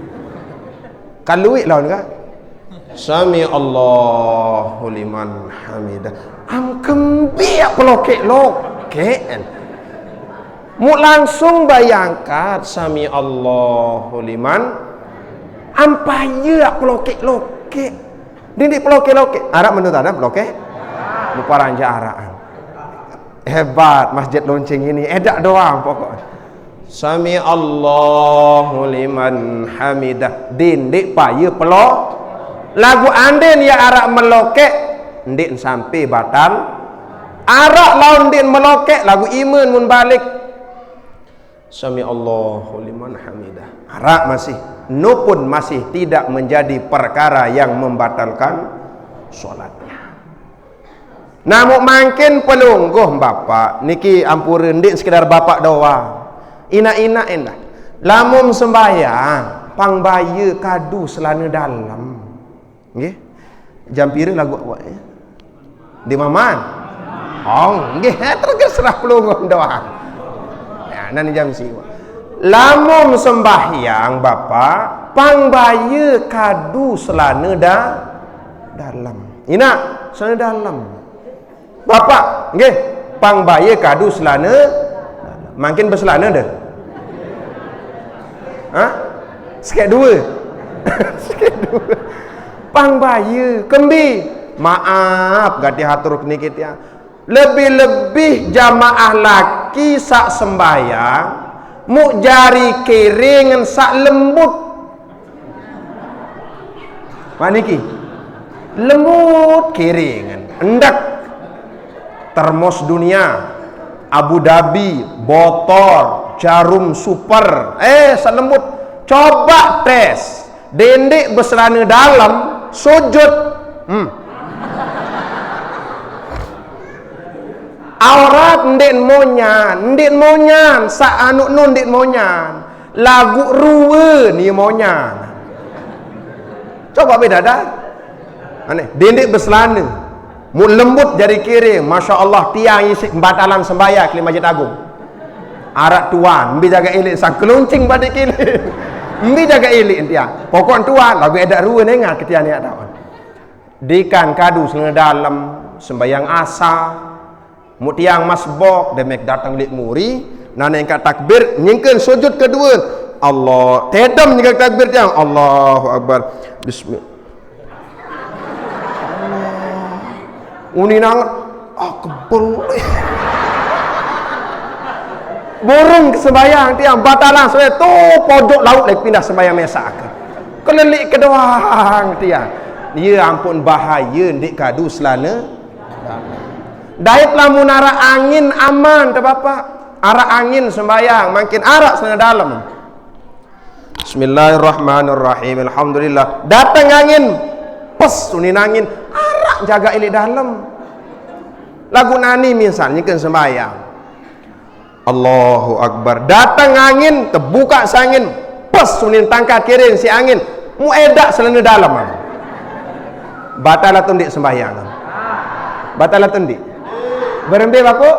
Kaluik lawan ka. Sami Allahu liman hamidah. Am kembiak pelokek-lokek. Muk langsung bayangkat sami Allahu liman. Am payah pelokek-lokek. Dindik pelokek-lokek. Arak menurut anda pelokek? Lupa ranja arakan. Hebat masjid Lonceng ini. Edak doang pokok. Sami Allahu liman hamidah. Dindik paye pelo. Lagu anden ya arak melokek. Ndik sampai batal. Arak lawan ndik melokek. Lagu iman mun balik. Sami Allahu liman hamidah. Arak masih. Nupun masih tidak menjadi perkara yang membatalkan sholatnya. Namuk mangkin pelungguh bapak niki ampura ndik sekedar bapak doang. Inak-inak endah. Lamun sembahyang, pang baya kadu selana dalam. Nggih. Jam pira lagu awak ya? Di maman. Oh, nggih, tergeserah pelungguh doang. Ya, nan jam siwa. Lamun sembahyang bapak, pang baya kadu selana da dalam. Inak, selana dalam. Bapak, nggih, pang baya kadu selana. Mangkin beselana deh. Hah? Sekek dua. Sekek dua. Pang baya, kembi. Maaf, gati hatur niki tiang. Lebih-lebih jamaah laki sak sembahyang, muk jari kiri ngen sak lembut. Maniki. Lembut kiri ngen. Endek. Termos dunia. Abu Dhabi, botol, jarum super. Eh, sak lembut. Coba tes. Dendik beselana dalam, sujud. Hmm. Aurat ndik monyan, ndik monyan, sak anu nun ndik monyan. Lagu rue ni monyan. Coba beda dah. Aneh, dendik beselana. Mu lembut jari kiri, masya Allah, tiang isi pembatalan sembahyang di Masjid Agung. Arak tuan, mbi jaga ilik sang keluncing badik kiri. Mbi jaga ilik tiang. Pokok tuan, lagu edak rue nengat ke tiang ni tahu. Dikan kadu selana dalam, sembahyang asa. Mu tiang masbok, demek datang lik muri, nana engkat takbir, nyingken sujud kedua. Allah, tedem nyingken takbir tiang. Allahu Akbar. Bismillah. Uni nang, ah, kebel. Burung kesembayang tiang batalang sampai tu pojok laut lagi pindah sembayang mesak ke. Kelelik ke doang tiang. Ya ampun, bahaya ndik kadu selana. Dait lamun arak angin aman tu bapak. Arak angin sembayang, makin arak selana dalam. Bismillahirrahmanirrahim. Alhamdulillah. Datang angin, pes unin angin, arak jaga ilik dalam. Lagu nani misalnya ke sembahyang. Allahu Akbar. Datang angin, terbuka sangin, pes unin tangka kiring si angin, mu edak selana dalam. Batal atau ndik sembahyang? Batal atau ndik? Berembe bapak?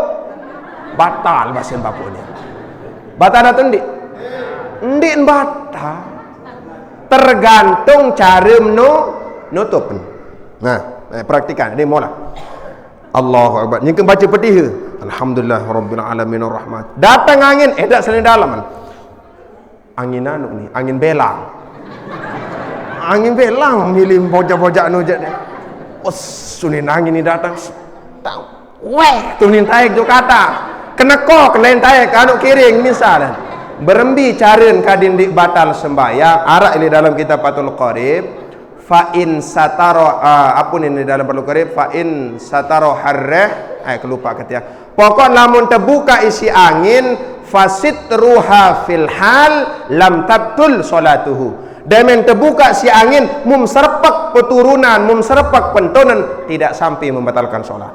Batal bahasan bapak ni. Batal atau ndik? Ndik batal. Tergantung cara menu nutup. Nah, eh, praktikan. Ini mula. Allahu Akbar. Nyengke baca petiha. Alhamdulillah Rabbil Alamin Ar-Rahman. Datang angin, eh, dak selena dalam. Angin anu ni, angin belang. Angin belang milih bojak-bojak nu je. Oh, sunin angin ni datang. Weh, tunin taek jo kata. Kena ko, kena taek, anu kiring, misal. Berembi caren kadin dik batal sembahyang, arak ili dalam kitab Fathul Qarib. Fa in sataro, ah, apa ni dalam Al-Qur'an? Fa in sataro harreh, eh, kelupa ketia. Pokok lamun terbuka isi angin, fasit ruha fil hal, lam tabtul salatuhu. Demen terbuka si angin, mum serepek peturunan, mum serepek pentonan, tidak sampai membatalkan sholat.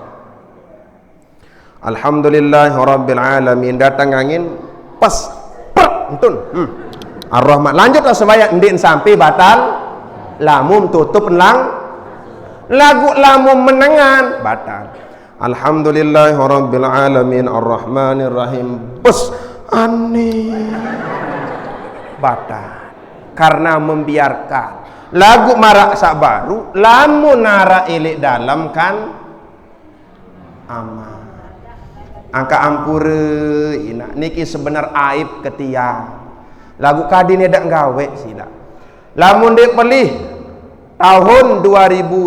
Alhamdulillah Rabbil Alamin. Datang angin, pas, prek, entun. Hmm. Ar-Rahman. Lanjutlah sembahyang, ndik sampai batal. Lamun tutup lang. Lagu lamun menengan, batal. Alhamdulillah Rabbil Alamin, Ar-Rahmanir Rahim. Bes, aneh. Batal. Karena membiarkan. Lagu marak sak baru, lamun nara ilik dalam kan aman. Angka ampure, ina. Niki sebenar aib ketiang. Lagu kadi ni dak nggawe sila. Lamun dek pelih tahun dua ribu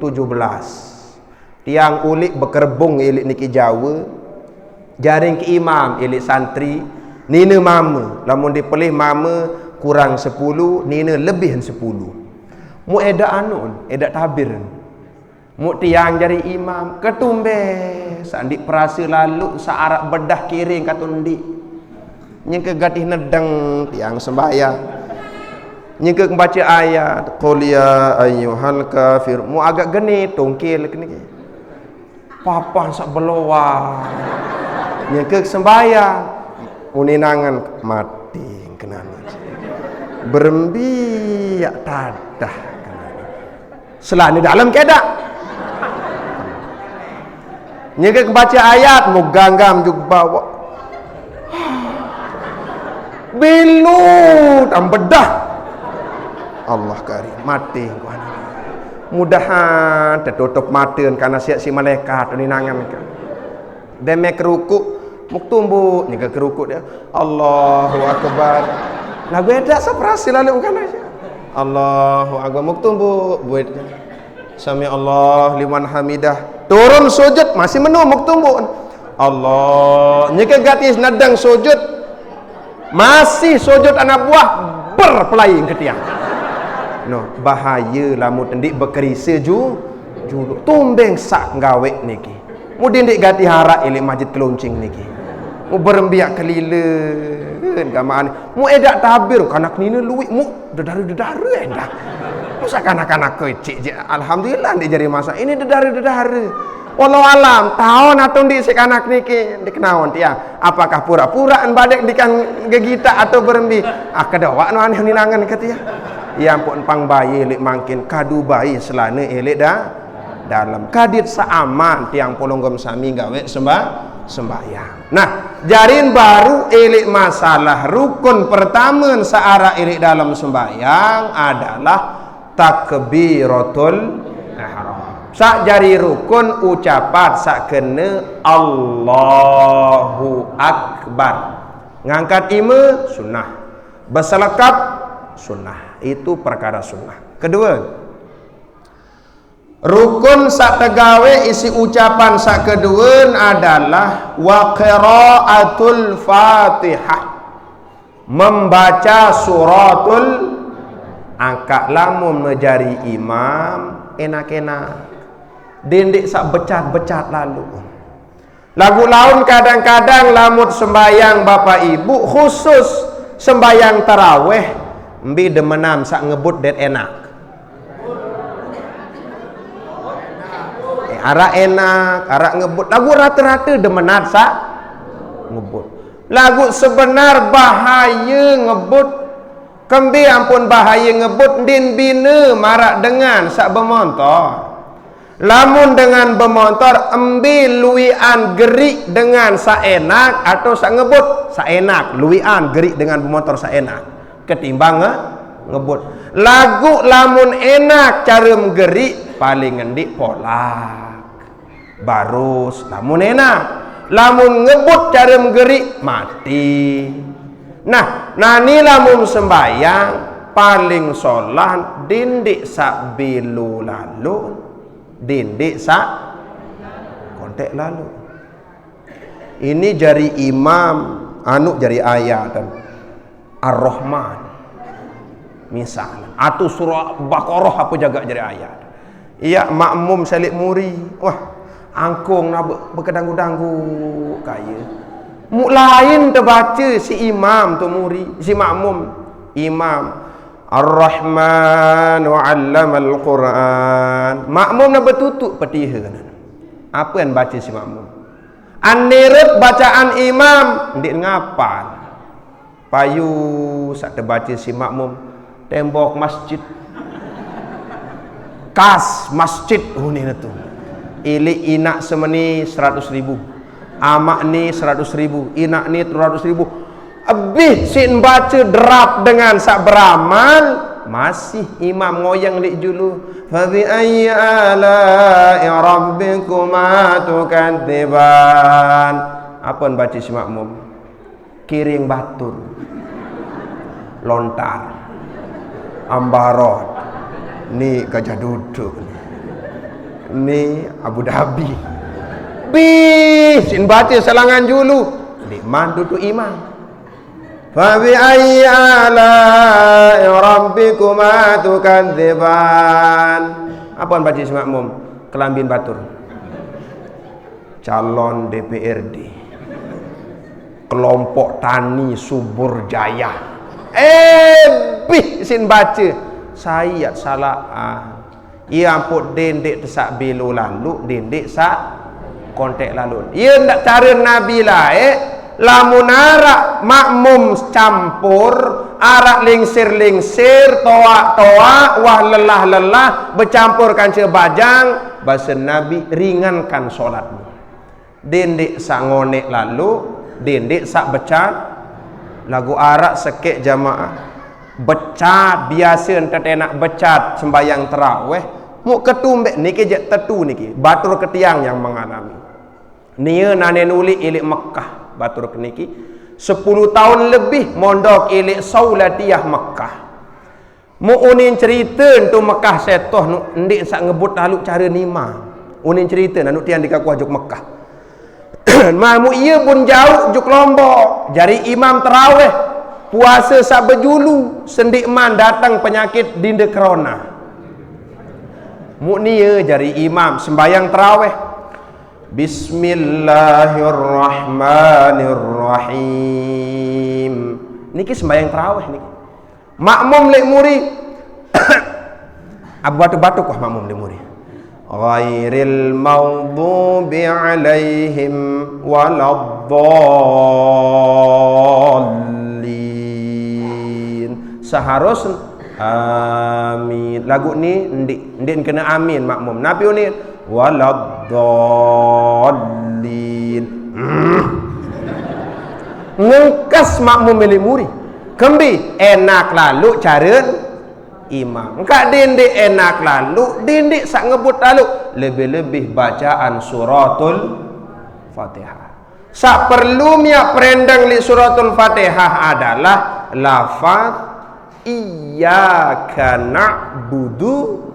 tujuh belas. Tiang ulik bekerbung ilik niki Jawa. Jaring ke imam ilik santri. Nina mama. Lamun dek pelih mama kurang sepuluh, nina lebih sepuluh. Mu edak anu, edak tabir. Muk tiang jari imam, ketumbe sandik perasa lalu saarak bedah kiring katun ndik. Nyengke gatih nedeng tiang sembahyang. Nyengke baca ayat, qul ya ayyuhal kafir. Mu agak geni tungkil kene. Papan sak beloa. Nyengke sembahyang. Uninangan mati kenani. Berembiak tadah kenani. Selani dalam kedak. Nyengke baca ayat, mu ganggam juk bawa. Bilu, tambedah. Allah karim, mati ku anak. Mudahan tertutup mata karena siap si malaikat ninangan ke. Demek ruku, muk tumbuk, nyengke ruku dia. Allahu Akbar. Lagu edak seperasi lalu bukan aja. Allahu Akbar, muk tumbuk, buat. Sami Allah liman hamidah. Turun sujud, masih menumuk tumbuk. Allah, nyeke gatis nadang sujud. Masih sujud anak buah, berpelaing ke tiang. No, bahaya lamun tendik bekerisa ju, juluk. Tumbeng sak nggawe niki. Mudin dik gati harak ilik masjid keluncing niki. Mu berembiak kelilen gamaan. Mu edak tabir kanak nina luik mu dedara-dedara edak. Masa kanak-kanak kecik je. Alhamdulillah ndik jari masa. Ini dedara-dedara. Walau alam tahun atau ndik si kanak niki ndik kenaon tiang. Apakah pura-pura en badek dikan gegita atau berembi? Ah kedawak no aneh ninangan ke tiang. Ya ampun pang bayi lik mangkin kadu bayi selana elik dah. Dalam kadit seaman tiang polonggom sami gawe sembah sembahyang. Nah, jarin baru elik masalah rukun pertama searah elik dalam sembahyang adalah takbiratul ihram. Sak jari rukun ucapan sak kena Allahu Akbar. Ngangkat ima sunnah. Beselekap sunnah. Itu perkara sunnah. Kedua, rukun sak tegawe isi ucapan sak kedua adalah wa qiraatul Fatihah. Membaca suratul angka lamun menjadi imam enak-enak. Dendik sak becat-becat lalu. Lagu laun kadang-kadang lamut sembayang Bapak Ibu khusus sembayang taraweh mbi demenam sak ngebut det enak. Eh, arak enak, arak ngebut. Lagu rata-rata demenat sak ngebut. Lagu sebenar bahaya ngebut. Kembi ampun bahaya ngebut din bina marak dengan sak bemontor. Lamun dengan bemontor embi luian gerik dengan sak enak atau sak ngebut. Sak enak luian gerik dengan bemontor sak enak ketimbang nge ngebut. Lagu lamun enak cara menggerik paling ngendik polak. Barus lamun enak. Lamun ngebut cara menggerik mati. Nah, nani lamun sembayang paling solan dindik sak bilu lalu, dindik sak kontek lalu. Ini jari imam, anu jari ayat dan Ar-Rahman. Misal, atau surah Baqarah apa jaga jadi ayat. Iya, makmum salik muri. Wah, angkung nak be-, berkedanggu-danggu kaya. Mu lain terbaca si imam tu muri, si makmum. Imam, Ar-Rahman wa 'allamal Quran. Makmum nak bertutup petiha. Apa yang baca si makmum? Anirut bacaan imam, ndik ngapal. Payu sak terbaca si makmum, tembok masjid. Kas masjid, oh, ni tu. Ilik inak semeni seratus ribu. Amak ni seratus ribu, inak ni seratus ribu. Abih sin baca derap dengan sak beramal, masih imam ngoyang lik julu. Fa bi ayyi ala'i rabbikuma tukadziban. Apa yang baca si makmum? Kiring batur. Lontar. Ambarot. Ni Gajah Duduk. Ni Abu Dhabi. Bih, sin baca selangan julu. Ni man duduk imam. Fa bi ayyi ala'i rabbikuma tukadziban. Apa yang baca si makmum? Kelambin batur. Calon D P R D. Kelompok Tani Subur Jaya. Eh, bih sin baca. Sayat salah. Ah. Ia ampun dendik tesak belo lalu, dendik sak kontek lalu. Ia ndak cara Nabi lae, lamun arak makmum campur, arak lingsir-lingsir, toak-toak, wah lelah-lelah, bercampur kanca bajang, basa Nabi, ringankan solatmu. Dendik sak ngonek lalu, dendik sak becat. Lagu arak sekek jamaah. Becat biasa ente tenak becat sembayang terawih. Muk ketumbek niki jek tetu niki. Batur ketiang yang mengalami. Nia nane nulik ilik Mekah. Batur keniki. Sepuluh tahun lebih mondok ilik Saulatiah Mekah. Mu unin cerita tu Mekah setoh nu ndik sak ngebut lalu cara nima. Unin cerita nanu tiang dikaku ajuk Mekah. Mamu ia pun jauh juk Lombok. Jari imam terawih. Puasa sak bejulu. Sendik man datang penyakit dinda corona. Mu nia jari imam sembayang terawih. Bismillahirrahmanirrahim. Niki sembayang terawih niki. Makmum lek muri. Abu batuk-batuk wah makmum lek muri. Ghairil maghdubi alaihim waladdallin. Seharus amin. Lagu ni ndik, ndik kena amin makmum. Napi ni? Waladdallin. Hmm. Ngengkas makmum milik muri. Kembi enak lalu cara imam. Engkak dindik enak lalu, dindik sak ngebut lalu. Lebih-lebih bacaan suratul Fatihah. Sak perlu miak perendang li suratul Fatihah adalah lafaz iyyaka na'budu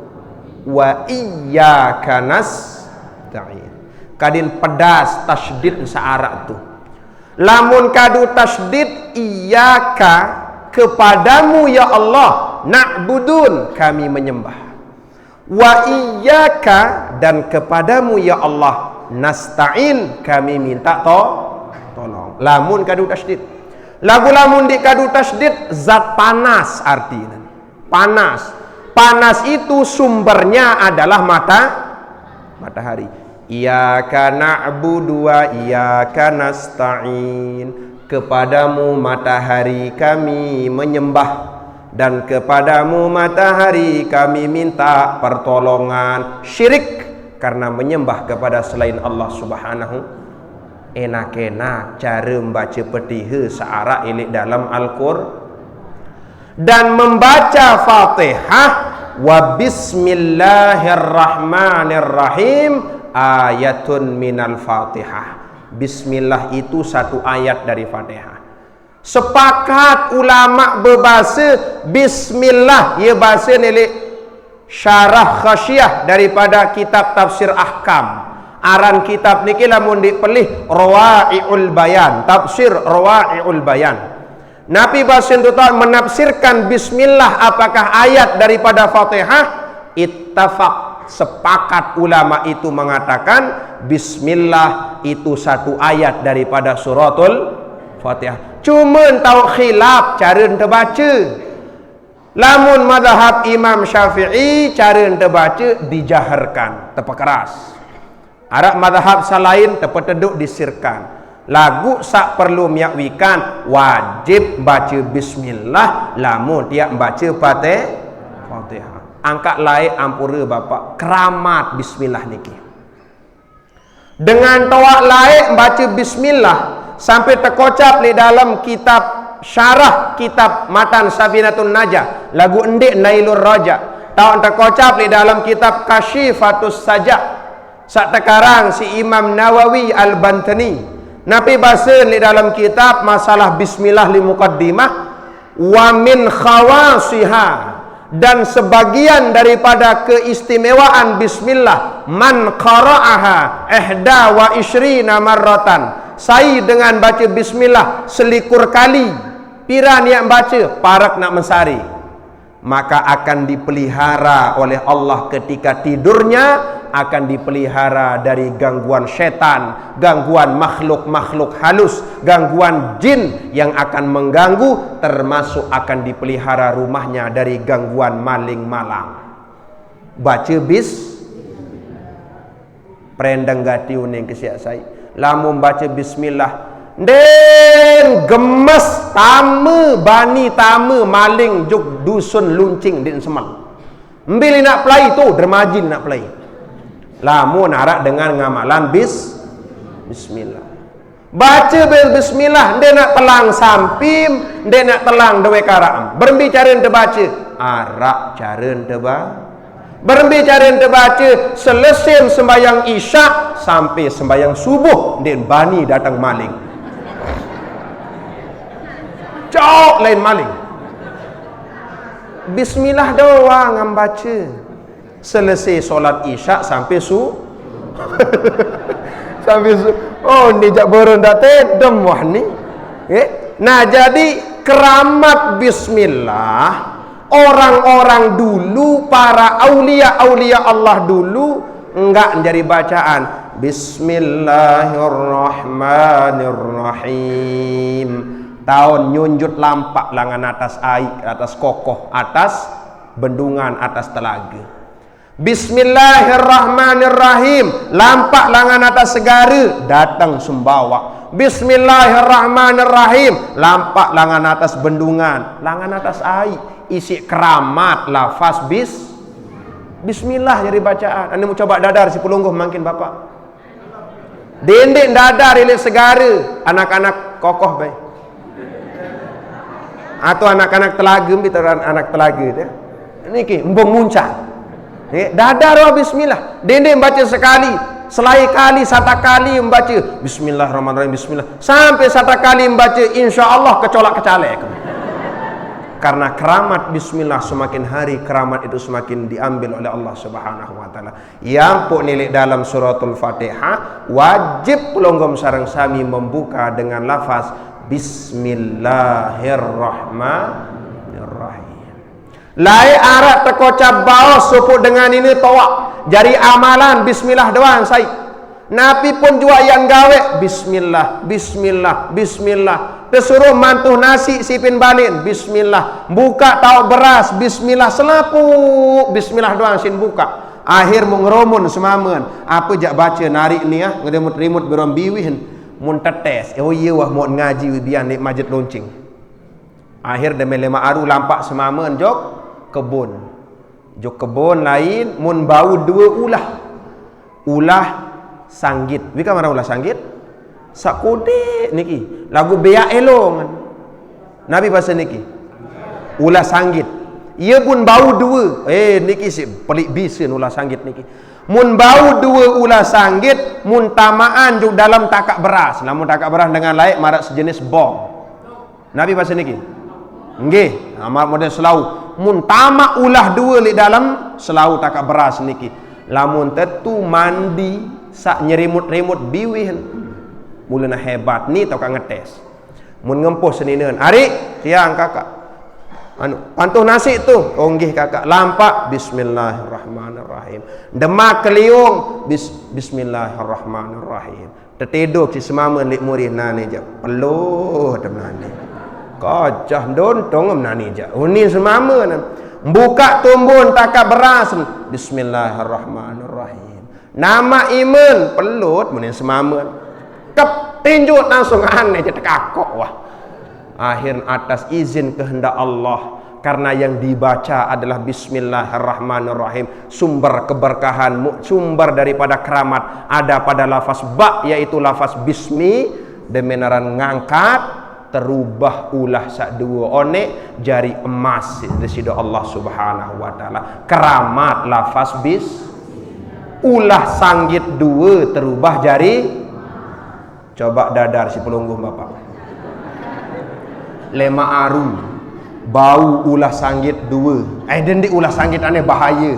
wa iyyaka nasta'in. Kadin pedas tasydid searak tu. Lamun kadu tasydid, iyyaka, kepadamu ya Allah, na'budun, kami menyembah. Wa iyyaka, dan kepadamu ya Allah, nasta'in, kami minta to-, tolong. Lamun kadu tasydid. Lagu lamun di kadu tasydid, zat panas artinya. Panas. Panas itu sumbernya adalah mata-, matahari. Iyyaka na'budu wa iyyaka nasta'in. Kepadamu matahari kami menyembah, dan kepadamu matahari kami minta pertolongan. Syirik karena menyembah kepada selain Allah Subhanahu. Enak-enak cara membaca petiha searak ilik dalam Al-Qur-, dan membaca Fatihah. Wa bismillahirrahmanirrahim, ayatun minal Fatihah. Bismillah itu satu ayat dari Fatihah. Sepakat ulama berbahasa bismillah, ia bahasa nelik syarah Khasyah daripada kitab tafsir Ahkam. Aran kitab niki lamun dipelih Rawai'ul Bayan, tafsir Rawai'ul Bayan. Nabi basen tu tahu menafsirkan bismillah apakah ayat daripada Fatihah? Ittafaq, sepakat ulama itu mengatakan bismillah itu satu ayat daripada suratul Fatihah. Cuma tahu khilaf cara ente baca. Lamun madhab Imam Syafi'i, cara ente baca dijaharkan, tepekeras. Arak madhab salain tepeteduk disirkan. Lagu sak perlu miak wikan, wajib baca bismillah lamun tiap baca Fatih-, Fatihah. Angkat laik ampura bapak, keramat bismillah niki. Dengan toak laik baca bismillah sampai tekocap di dalam kitab syarah kitab matan Safinatun Najah, lagu endik Nailur Raja. Tahu tekocap di dalam kitab Kasyifatus Sajak. Sak tekarang si Imam Nawawi Al-Bantani. Nabi basen di dalam kitab masalah bismillah li muqaddimah, wa min khawasiha, dan sebagian daripada keistimewaan bismillah, man qara'aha ihda wa ishrina marratan, sai dengan baca bismillah selikur kali, pira niat baca, parak nak mesari, maka akan dipelihara oleh Allah ketika tidurnya, akan dipelihara dari gangguan setan, gangguan makhluk-makhluk halus, gangguan jin yang akan mengganggu, termasuk akan dipelihara rumahnya dari gangguan maling malang. Baca bis-, perendang gati uning ke siak sai. Lamun baca bismillah, den gemes tama, bani tama maling juk dusun luncing din semal. Mbil nak pelai tu, dermajin nak pelai. Lamun arak dengan ngamalan bis-, bismillah. Baca bil-, bismillah, nde nak telang sampim, nde nak telang dewe karam. Berembi cara ente baca? Arak cara ente ba-, berembi cara ente baca? Selesai sembahyang isya sampai sembahyang subuh, nde bani datang maling. Cok lain maling. Bismillah doang ambaca. Selesai solat isya sampai su-, sampai su-, oh, ni jak burung dah tedem wah ni. Eh? Nah, jadi keramat bismillah, orang-orang dulu, para aulia-aulia Allah dulu, enggak jadi bacaan bismillahirrahmanirrahim. Taun nyunjut lampak langan atas aik, atas kokoh, atas bendungan, atas telaga. Bismillahirrahmanirrahim. Lampak langan atas segara, datang sumbawa. Bismillahirrahmanirrahim. Lampak langan atas bendungan, langan atas aik. Isi keramat lafaz bis-, bismillah jadi bacaan. Ane mau coba dadar si pelungguh makin bapak. Dendik dadar ilik segara, anak-anak kokoh bae. Atau anak-anak telaga, mbi teran anak telaga tu. Niki embung muncang. Eh, dadar wa bismillah. Dendik baca sekali, selai kali, sata kali membaca bismillahirrahmanirrahim, bismillah. Sampai sata kali membaca insyaallah kecolak kecalek. Karena keramat bismillah, semakin hari keramat itu semakin diambil oleh Allah Subhanahu wa taala. Yang pun nilik dalam suratul Fatihah, wajib pelonggom sareng sami membuka dengan lafaz bismillahirrahmanirrahim. Lai arak tekocap baos supuk dengan ini toak. Jari amalan bismillah doang sai. Napi pun jua yang gawe bismillah, bismillah, bismillah. Tesuruh mantuh nasi sipin balin bismillah. Buka tauk beras bismillah, selapuk bismillah doang sin buka. Akhir mu ngeromun semamen, apa jak baca narik ni ah, ngerimut-rimut biron biwih. Mun tetes, oh iya wah, mau ngaji wibian ni majid loncing. Akhir demi lima aru lampak semamen jok kebun. Jok kebun lain, mun bau dua ulah. Ulah sanggit. Wika mana ulah sanggit? Sakodek niki. Lagu beak elong. Nabi bahasa niki. Ulah sanggit. Ia pun bau dua. Eh, niki si pelik bisin ulah sanggit niki. Mun bau dua ulah sanggit, mun tamaan juk dalam takak beras. Lamun takak beras dengan lain marak sejenis bom. Nabi bahasa niki. Nggih, amat model selau. Mun tamak ulah dua lik dalam selau takak beras niki. Lamun tetu mandi sak nyerimut-rimut biwih. Mula na hebat ni tau ka ngetes. Mun ngempuh seninen, "Ari, tiang kakak." Anu, pantuh nasi tu, "Oh nggih kakak." Lampak, "Bismillahirrahmanirrahim." Demak keliung, bis-, "Bismillahirrahmanirrahim." Tetedok si semamen lik murih nani jak. Peluh dem nani. Kacah dontong nani jak. Uni semamen. Buka tumbun takak beras. "Bismillahirrahmanirrahim." Nama imen, pelut, muni semamen. Kep, tinjuk langsung aneh je tekakok, wah. Akhir atas izin kehendak Allah, karena yang dibaca adalah Bismillahirrahmanirrahim, sumber keberkahan, mu-, sumber daripada keramat ada pada lafaz ba, yaitu lafaz bismi, demenaran ngangkat, terubah ulah sak dua onek jari emas di sida Allah Subhanahu wa Ta'ala. Keramat lafaz bis, ulah sanggit dua terubah jari. Coba dadar si pelungguh bapak. Lema aru, bau ulah sanggit dua. Eh, dendi ulah sanggit aneh bahaya.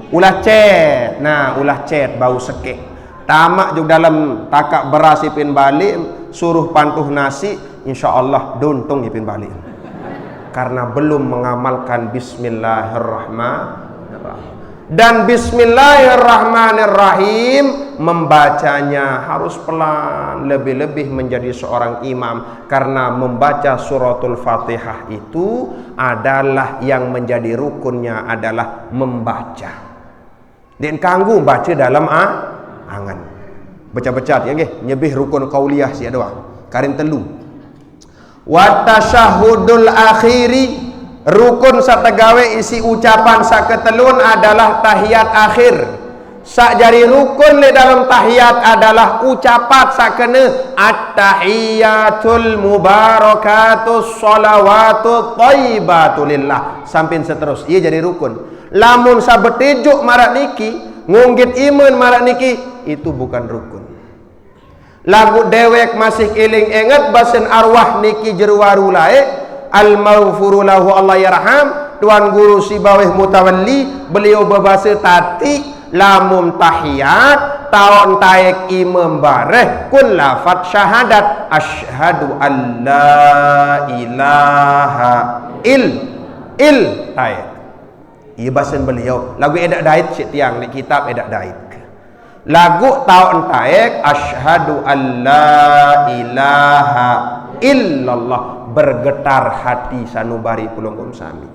Ulah cet. Nah, ulah cet, bau sekek. Tamak juk dalam takak beras ipin balik, suruh pantuh nasi, insya Allah dontong ipin balik. Karena belum mengamalkan Bismillahirrahmanirrahim. Dan Bismillahirrahmanirrahim membacanya harus pelan, lebih-lebih menjadi seorang imam, karena membaca suratul Fatihah itu adalah yang menjadi rukunnya adalah membaca. Ndeq kanggo bace dalem a-, angen. Becat-becat ya nggih, nyebih rukun qauliyah siq doang. Karing telu. Wa tasyahhudul akhiri, rukun saq tegawe isiq ucapan saq ketelun adalah tahiyat akhir. Saq jari rukun leq dalem tahiyat adalah ucapan saq kene, "At-tahiyyatul mubarakatus shalawatut thayyibatu lillah," sampai seterus. Ie jari rukun. Lamun saq betejuk maraq niki, ngunggit imen maraq niki, itu bukan rukun. Laguq dewek masih keling enget basen arwah niki jero waru laeq, al-maghfuru lahu Allah yarham, Tuan Guru Sibaweh Mutawalli, beliau bebase tati, lamun tahiyat, taoq ntaek imem bareh, kun lafat syahadat, "Asyhadu an la ilaha ill-, ill-," taek. Ie basen beliau, laguq edaq dait siq tiang leq kitab edaq dait. Laguq taoq ntaek, "Asyhadu an la ilaha illallah," bergetar hati sanubari pelungguh sami.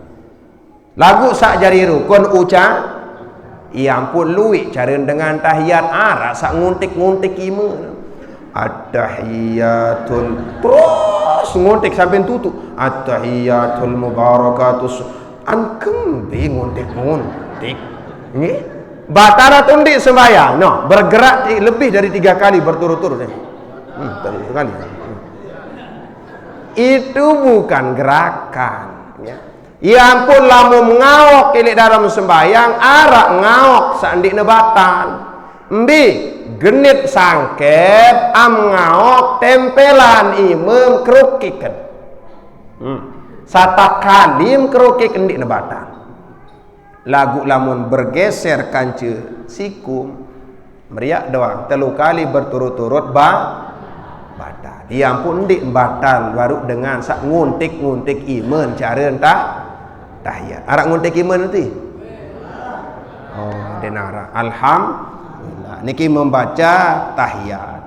Laguq saq jari rukun uca-, ie ampun lueq care dengan tahiyat araq saq nguntik-nguntik ime. At-tahiyyatul, terus nguntik sampai tutuq. At-tahiyyatul mubarakatus, an kembe nguntik-nguntik. Nggih. Batal atau ndeq sembahyang? Noh, bergerak ti-, lebih dari tiga kali berturut-turut, ya. Hmm, tiga kali. Itu bukan gerakan, ya. Ya ampun, lamun ngaok leq dalem sembahyang, araq ngaok saq ndeqne batal. Mbe? Genit sangkep, am ngaok, tempelan imem, kerukiken. Hmm. Satak kalim kerukik ndeqne batal. Laguq lamun bergeser kance sikum, meriak doang, telu kali berturut-turut ba-, batal. Ya ampun, ndeq batal baruq dengan saq nguntik-nguntik imen care entah tahiyat. Araq nguntik imen nanti? Oh, ndeq araq. Alhamdulillah. Niki membaca tahiyat.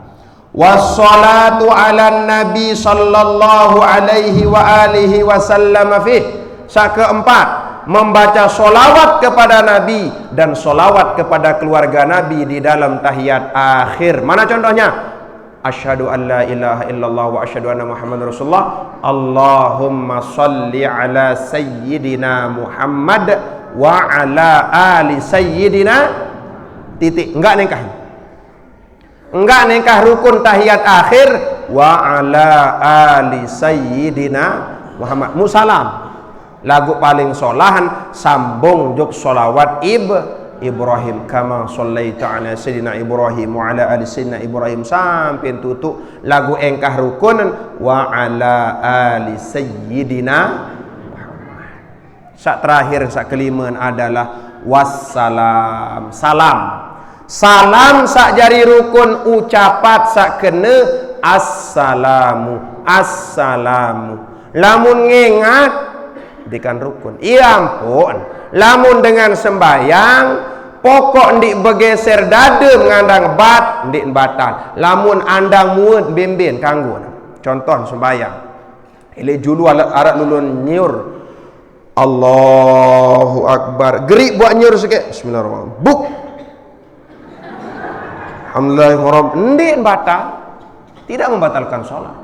Wassalatu ala nabi sallallahu alaihi wa alihi wasallam fih. Saq keempat, membaca solawat kepada Nabi dan solawat kepada keluarga Nabi di dalam tahiyat akhir. Mana contohnya? Asyhadu an la ilaha illallah wa asyhadu anna Muhammadar Rasulullah. Allahumma salli ala sayyidina Muhammad wa ala ali sayyidina, titik. Enggak nengkah. Enggak nengkah rukun tahiyat akhir, "Wa ala ali sayyidina Muhammad." Musalam. Laguq paling solahan sambung juk solawat ib-, Ibrahim, "Kama shallaita ala sayyidina Ibrahim wa ala ali sayyidina Ibrahim," sampai tutuq. Laguq engkah rukun, "Wa ala ali sayyidina Muhammad." Saq terakhir, saq kelimen adalah wassalam. Salam. Salam saq jari rukun ucapat saq kene assalamu. Assalamu. Lamun ngengat, dikan rukun. Iya ampun. Lamun dengan sembayang, pokok ndik begeser dada mengandang bat, ndik batal. Lamun andang muet bimben kanggo. Contoh sembayang. Ilik julu arak, arak lulun nyiur. Allahu Akbar. Gerik buat nyiur sikit. Bismillahirrahmanirrahim. Buk. Alhamdulillah. Ndik batal. Tidak membatalkan sholat.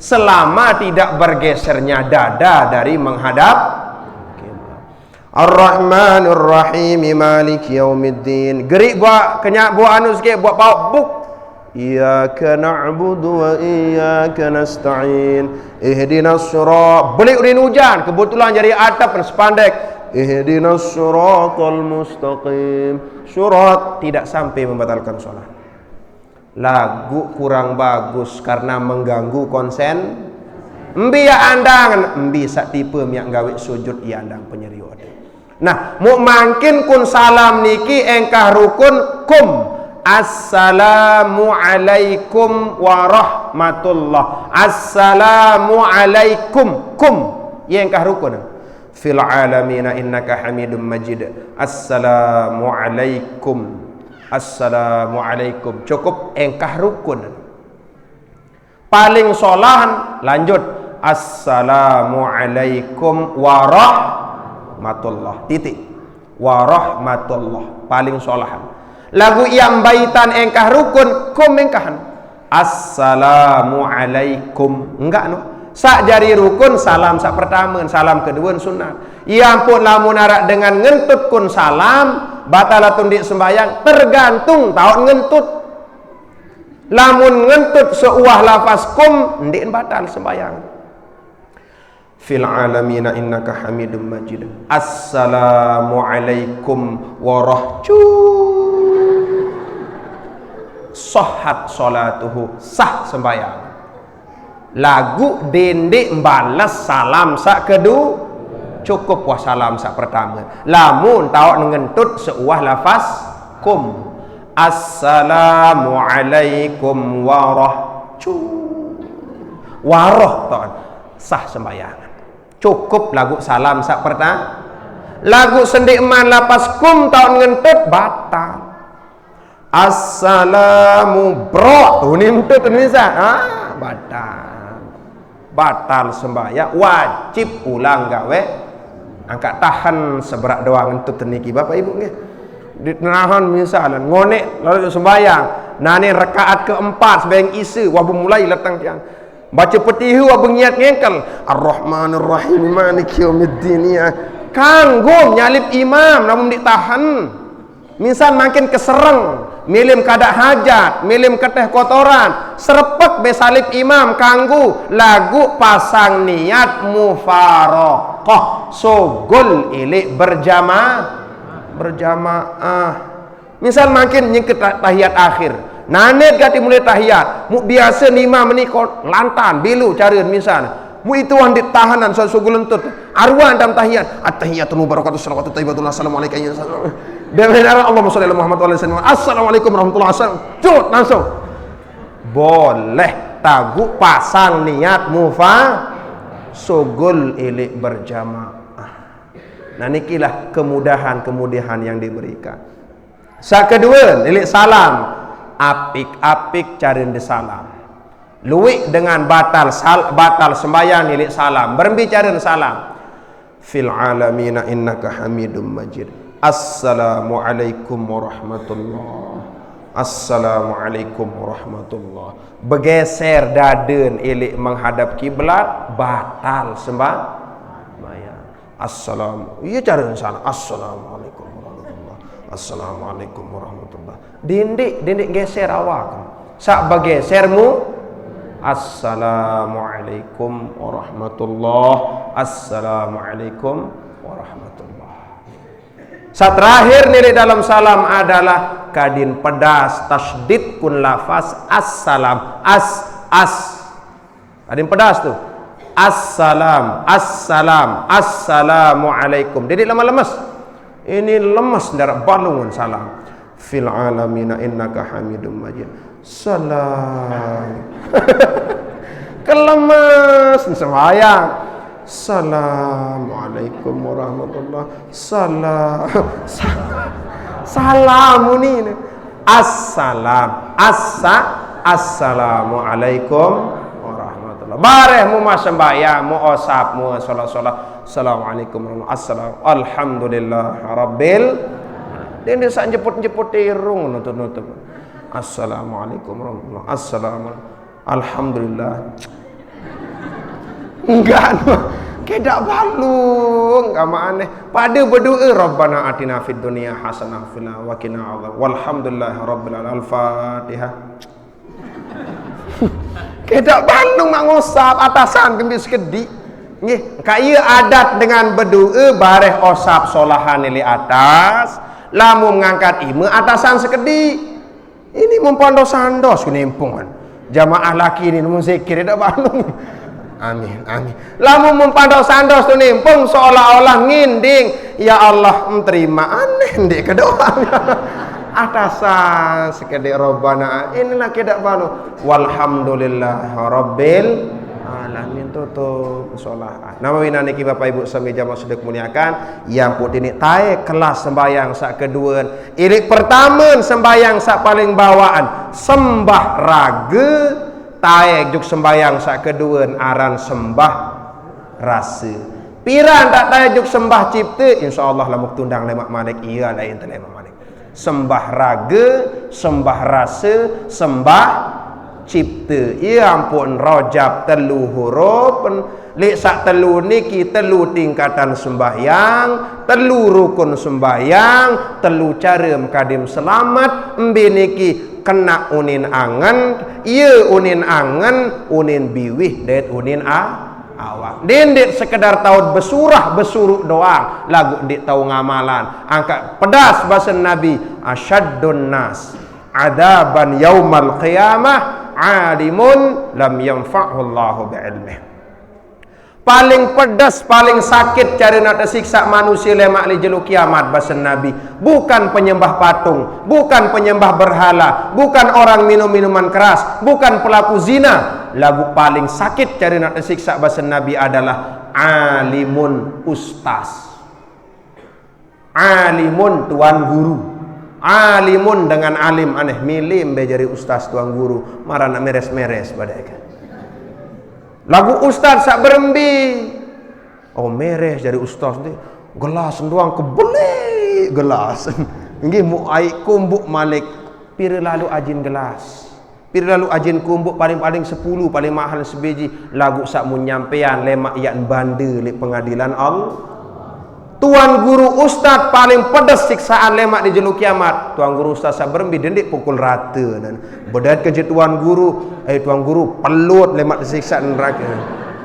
Selama tidak bergesernya dada dari menghadap kiblat. Ar-Rahmanir Rahim, Maliki Yaumiddin. Gerik buat kenyak, buat anu sikit, buat pauk, buk. Iyyaka na'budu wa iyyaka nasta'in. Ihdinas sirat. Beli udin hujan, kebetulan jadi atap dan spandek. Ihdinas siratal mustaqim. Surat tidak sampai membatalkan sholat. Lagu kurang bagus karena mengganggu konsen. Mbi ya andangan, mbi sak tipe miak gawe sujud ya andang penyeriu ade. Nah, muk mangkin kun salam niki engkah rukun kum. Assalamualaikum warahmatullah. Assalamualaikum. Kum. Ya engkah rukun. Fil alamina innaka hamidum majid. Assalamualaikum. Assalamualaikum. Cukup engkah rukun. Paling solahan, lanjut. Assalamualaikum warahmatullah. Titik. Warahmatullah. Paling solahan. Lagu yang baitan engkah rukun, kum engkahan. Assalamualaikum. Enggak no. Sak jari rukun, salam sak pertama, salam kedua sunat. Ya ampun, lamun arak dengan ngentut kun salam, batal atau ndik sembayang, tergantung taut ngentut. Lamun ngentut seuah lafaz kum, ndik batal sembayang. Fil alamina innaka hamidum majid. Assalamualaikum warahcu. Sohat solatuhu, sah sembayang. Lagu dendik balas salam sak kedu, cukup wah salam sak pertama. Lamun taut ngentut seuah lafaz kum. Assalamualaikum warahcu. Waroh taun. Sah sembahyang. Cukup lagu salam sak pertama. Lagu sendik man lapas kum taun ngentut batal. Assalamu bro. Tuh ni ngentut ni sah. Ah, batal. Batal sembahyang, wajib ulang gawe. Angkat tahan seberak doang ngentut niki Bapak Ibu nggih. Ditahan misalnya ngonek lalu sembahyang. Nane rekaat keempat sembahyang Isya, wah mulai letang tiang. Baca petihu abang niat ngengkel. Ar-Rahmanir Rahim, Maliki Yaumiddin, ya. Kanggo nyalip imam namun ditahan. Misal makin kesereng, milim kada hajat, milim keteh kotoran, serepek be salib imam kanggo lagu pasang niat mufarokoh, sogol ilik berjamaah, berjamaah. Misal makin nyengket tahiyat akhir. Nanet gati mulai tahiyat. Mu biasa lima menit kau lantan, bilu cara misal. Mu itu wan ditahanan so sugulentut. Arwah dalam tahiyat. At-tahiyatu mubarakatuh salawatu tayyibatullah assalamualaikum ya sallam. Dengan arah Allahumma salli ala Muhammad wa ala sayyidina Muhammad. Assalamualaikum warahmatullahi wabarakatuh. Cut langsung. Boleh tagu pasang niat mufa sugul ilik berjamaah. Nah nikilah kemudahan-kemudahan yang diberikan. Sa kedua, nilik salam. Apik-apik carin disalam. Luik dengan batal sal, batal sembahyang nilik salam. Berembi carin salam. Fil alamina innaka hamidum majid. Assalamualaikum warahmatullah. Assalamualaikum warahmatullah. Bergeser daden ilik menghadap kiblat, batal sembahyang. Assalamu. Iya cara sana. Assalamualaikum warahmatullah. Assalamualaikum warahmatullah. Dindik, dindik geser awak. Sak bergeser mu. Assalamualaikum warahmatullah. Assalamualaikum warahmatullah. Sa terakhir nilik dalam salam adalah kadin pedas tasydid kun lafaz assalam. As, as. Kadin pedas tu. Assalam, assalam, assalamualaikum. Jadi lemah lemes. Ini lemes darat balungun salam. Fil alamina innaka hamidum majid. Salam. Kelemes sembahyang. Assalamualaikum warahmatullah. Salam. Sa-, salam ni. Assalam. Assa-, assalamualaikum warahmatullah. Bareh mu mah sembahyang, mu osap, mu solat-solat. Assalamualaikum warahmatullah. Assalam. Alhamdulillah rabbil. Dia, dia sak jemput-jemput irung nutup-nutup. Assalamualaikum warahmatullah. Assalamualaikum. Alhamdulillah. Enggak, no. Kedak balung, enggak aneh. Pada berdoa, "Rabbana atina fid dunya hasanah fil wa qina azab. Walhamdulillah rabbil alamin." Al-Fatihah. Kedak balung nak ngosap atasan kembi sekedi. Nggih, kaya adat dengan berdoa bareh osap solahan nili atas, lamun ngangkat ima atasan sekedi. Ini mumpandos-andos ku nimpung kan. Jamaah laki ni mun zikir dak balung. Amin, amin. Lamun mumpandos-andos tu nimpung seolah-olah nginding, "Ya Allah, em, terima." Aneh ndik ke doa. Atasan sekedek Rabbana, inilah kedak balung. Walhamdulillah rabbil alamin, tutup solat. Nama wina niki Bapak Ibu sami jamaah sedek muliakan, yang putih ni tai kelas sembahyang sak kedua. Ilik pertama sembahyang sak paling bawaan, sembah raga, taek juk sembahyang sak kedua aran sembah rasa. Piran tak taek juk sembah cipta, insyaallah lamuk tundang lemak malik, iya lain te lemak malik. Sembah raga, sembah rasa, sembah cipta. Iya ampun Rajab telu huruf, Lek sak telu niki telu tingkatan sembahyang, telu rukun sembahyang, telu cara mekadim selamat, embe niki kena unin angen, iya unin angen, unin biwih, dait unin a-, awak. Din dit sekedar taut besurah, besuruk doang, lagu ndik tau ngamalan. Angkat pedas bahasa Nabi, "Asyaddun nas adaban yaumal qiyamah alimun lam yanfa'hullahu bi'ilmih." Paling pedas, paling sakit cara nak tersiksa manusia lemak li jelu kiamat, basa Nabi. Bukan penyembah patung, bukan penyembah berhala, bukan orang minum minuman keras, bukan pelaku zina. Lagu paling sakit cara nak tersiksa, basa Nabi, adalah alimun, ustaz. Alimun, tuan guru. Alimun dengan alim, aneh, milim be jari ustaz tuan guru. Marah nak meres-meres pada ikan. Lagu ustaz sak berembi. Oh, meres jari ustaz ni. Gelas doang kebeli gelas. Nggih, mu ai kumbuk malik. Pira lalu ajin gelas. Pira lalu ajin kumbuk paling-paling sepuluh, paling mahal sebiji, lagu sak mun nyampean lemak yak banda lek pengadilan Allah. Tuan guru ustaz paling pedas siksaan lemak di jelu kiamat. Tuan guru ustaz sak berembi dendik pukul rata dan bedat kerja tuan guru, eh tuan guru pelut lemak disiksa neraka.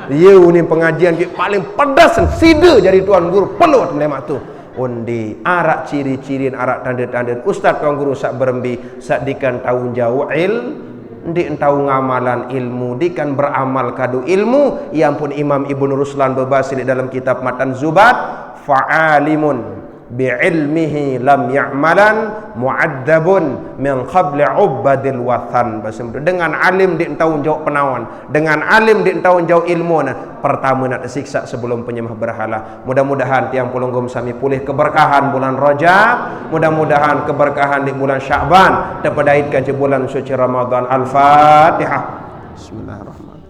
Iya unin pengajian ki paling pedas sida jadi tuan guru pelut lemak tu. Undi, arak ciri-cirin, arak tanda-tanda ustaz tuan guru sak berembi, sak dikan tahu jauh il, ndik tahu ngamalan ilmu, dikan beramal kadu ilmu. Ya ampun, Imam Ibnu Ruslan bebasili dalam kitab Matan Zubat, fa'alimun bi'ilmihi lam ya'malan mu'adzabun min qabli ubadil wathan. Bahasa Melayu, dengan alim ndik tahu jauh penawan, dengan alim ndik tahu jauh ilmu, nah, pertama nak disiksa sebelum penyembah berhala. Mudah-mudahan tiang pulunggum sami pulih keberkahan bulan Rajab. Mudah-mudahan keberkahan di bulan Sya'ban. Terpedaitkan di bulan suci Ramadan. Al-Fatihah. Bismillahirrahmanirrahim.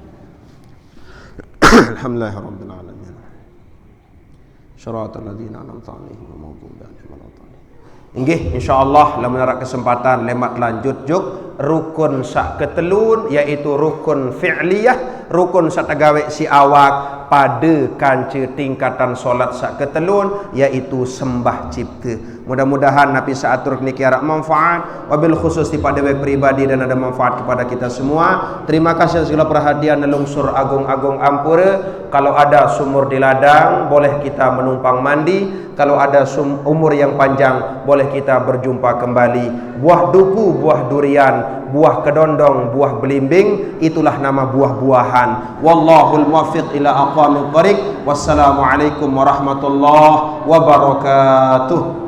Alhamdulillahirabbil alamin. Shiratal ladzina an'amta 'alaihim ghairil maghdubi 'alaihim waladdallin. Inggih, insyaallah lamun ada kesempatan lemak lanjut juk rukun sak ketelun, yaitu rukun fi'liyah, rukun sak tegawe si awak pada kanca tingkatan solat sak ketelun, yaitu sembah cipta. Mudah-mudahan napi saatur niki arak manfaat, wabil khusus tipak dewek pribadi dan ada manfaat kepada kita semua. Terima kasih segala perhatian nelungsur agung-agung ampura. Kalau ada sumur di ladang, boleh kita menumpang mandi. Kalau ada sum-, umur yang panjang, boleh kita berjumpa kembali. Buah duku, buah durian, buah kedondong, buah belimbing, itulah nama buah-buahan. Wallahul muwaffiq ila aqwamit thariq. Wassalamualaikum warahmatullahi wabarakatuh.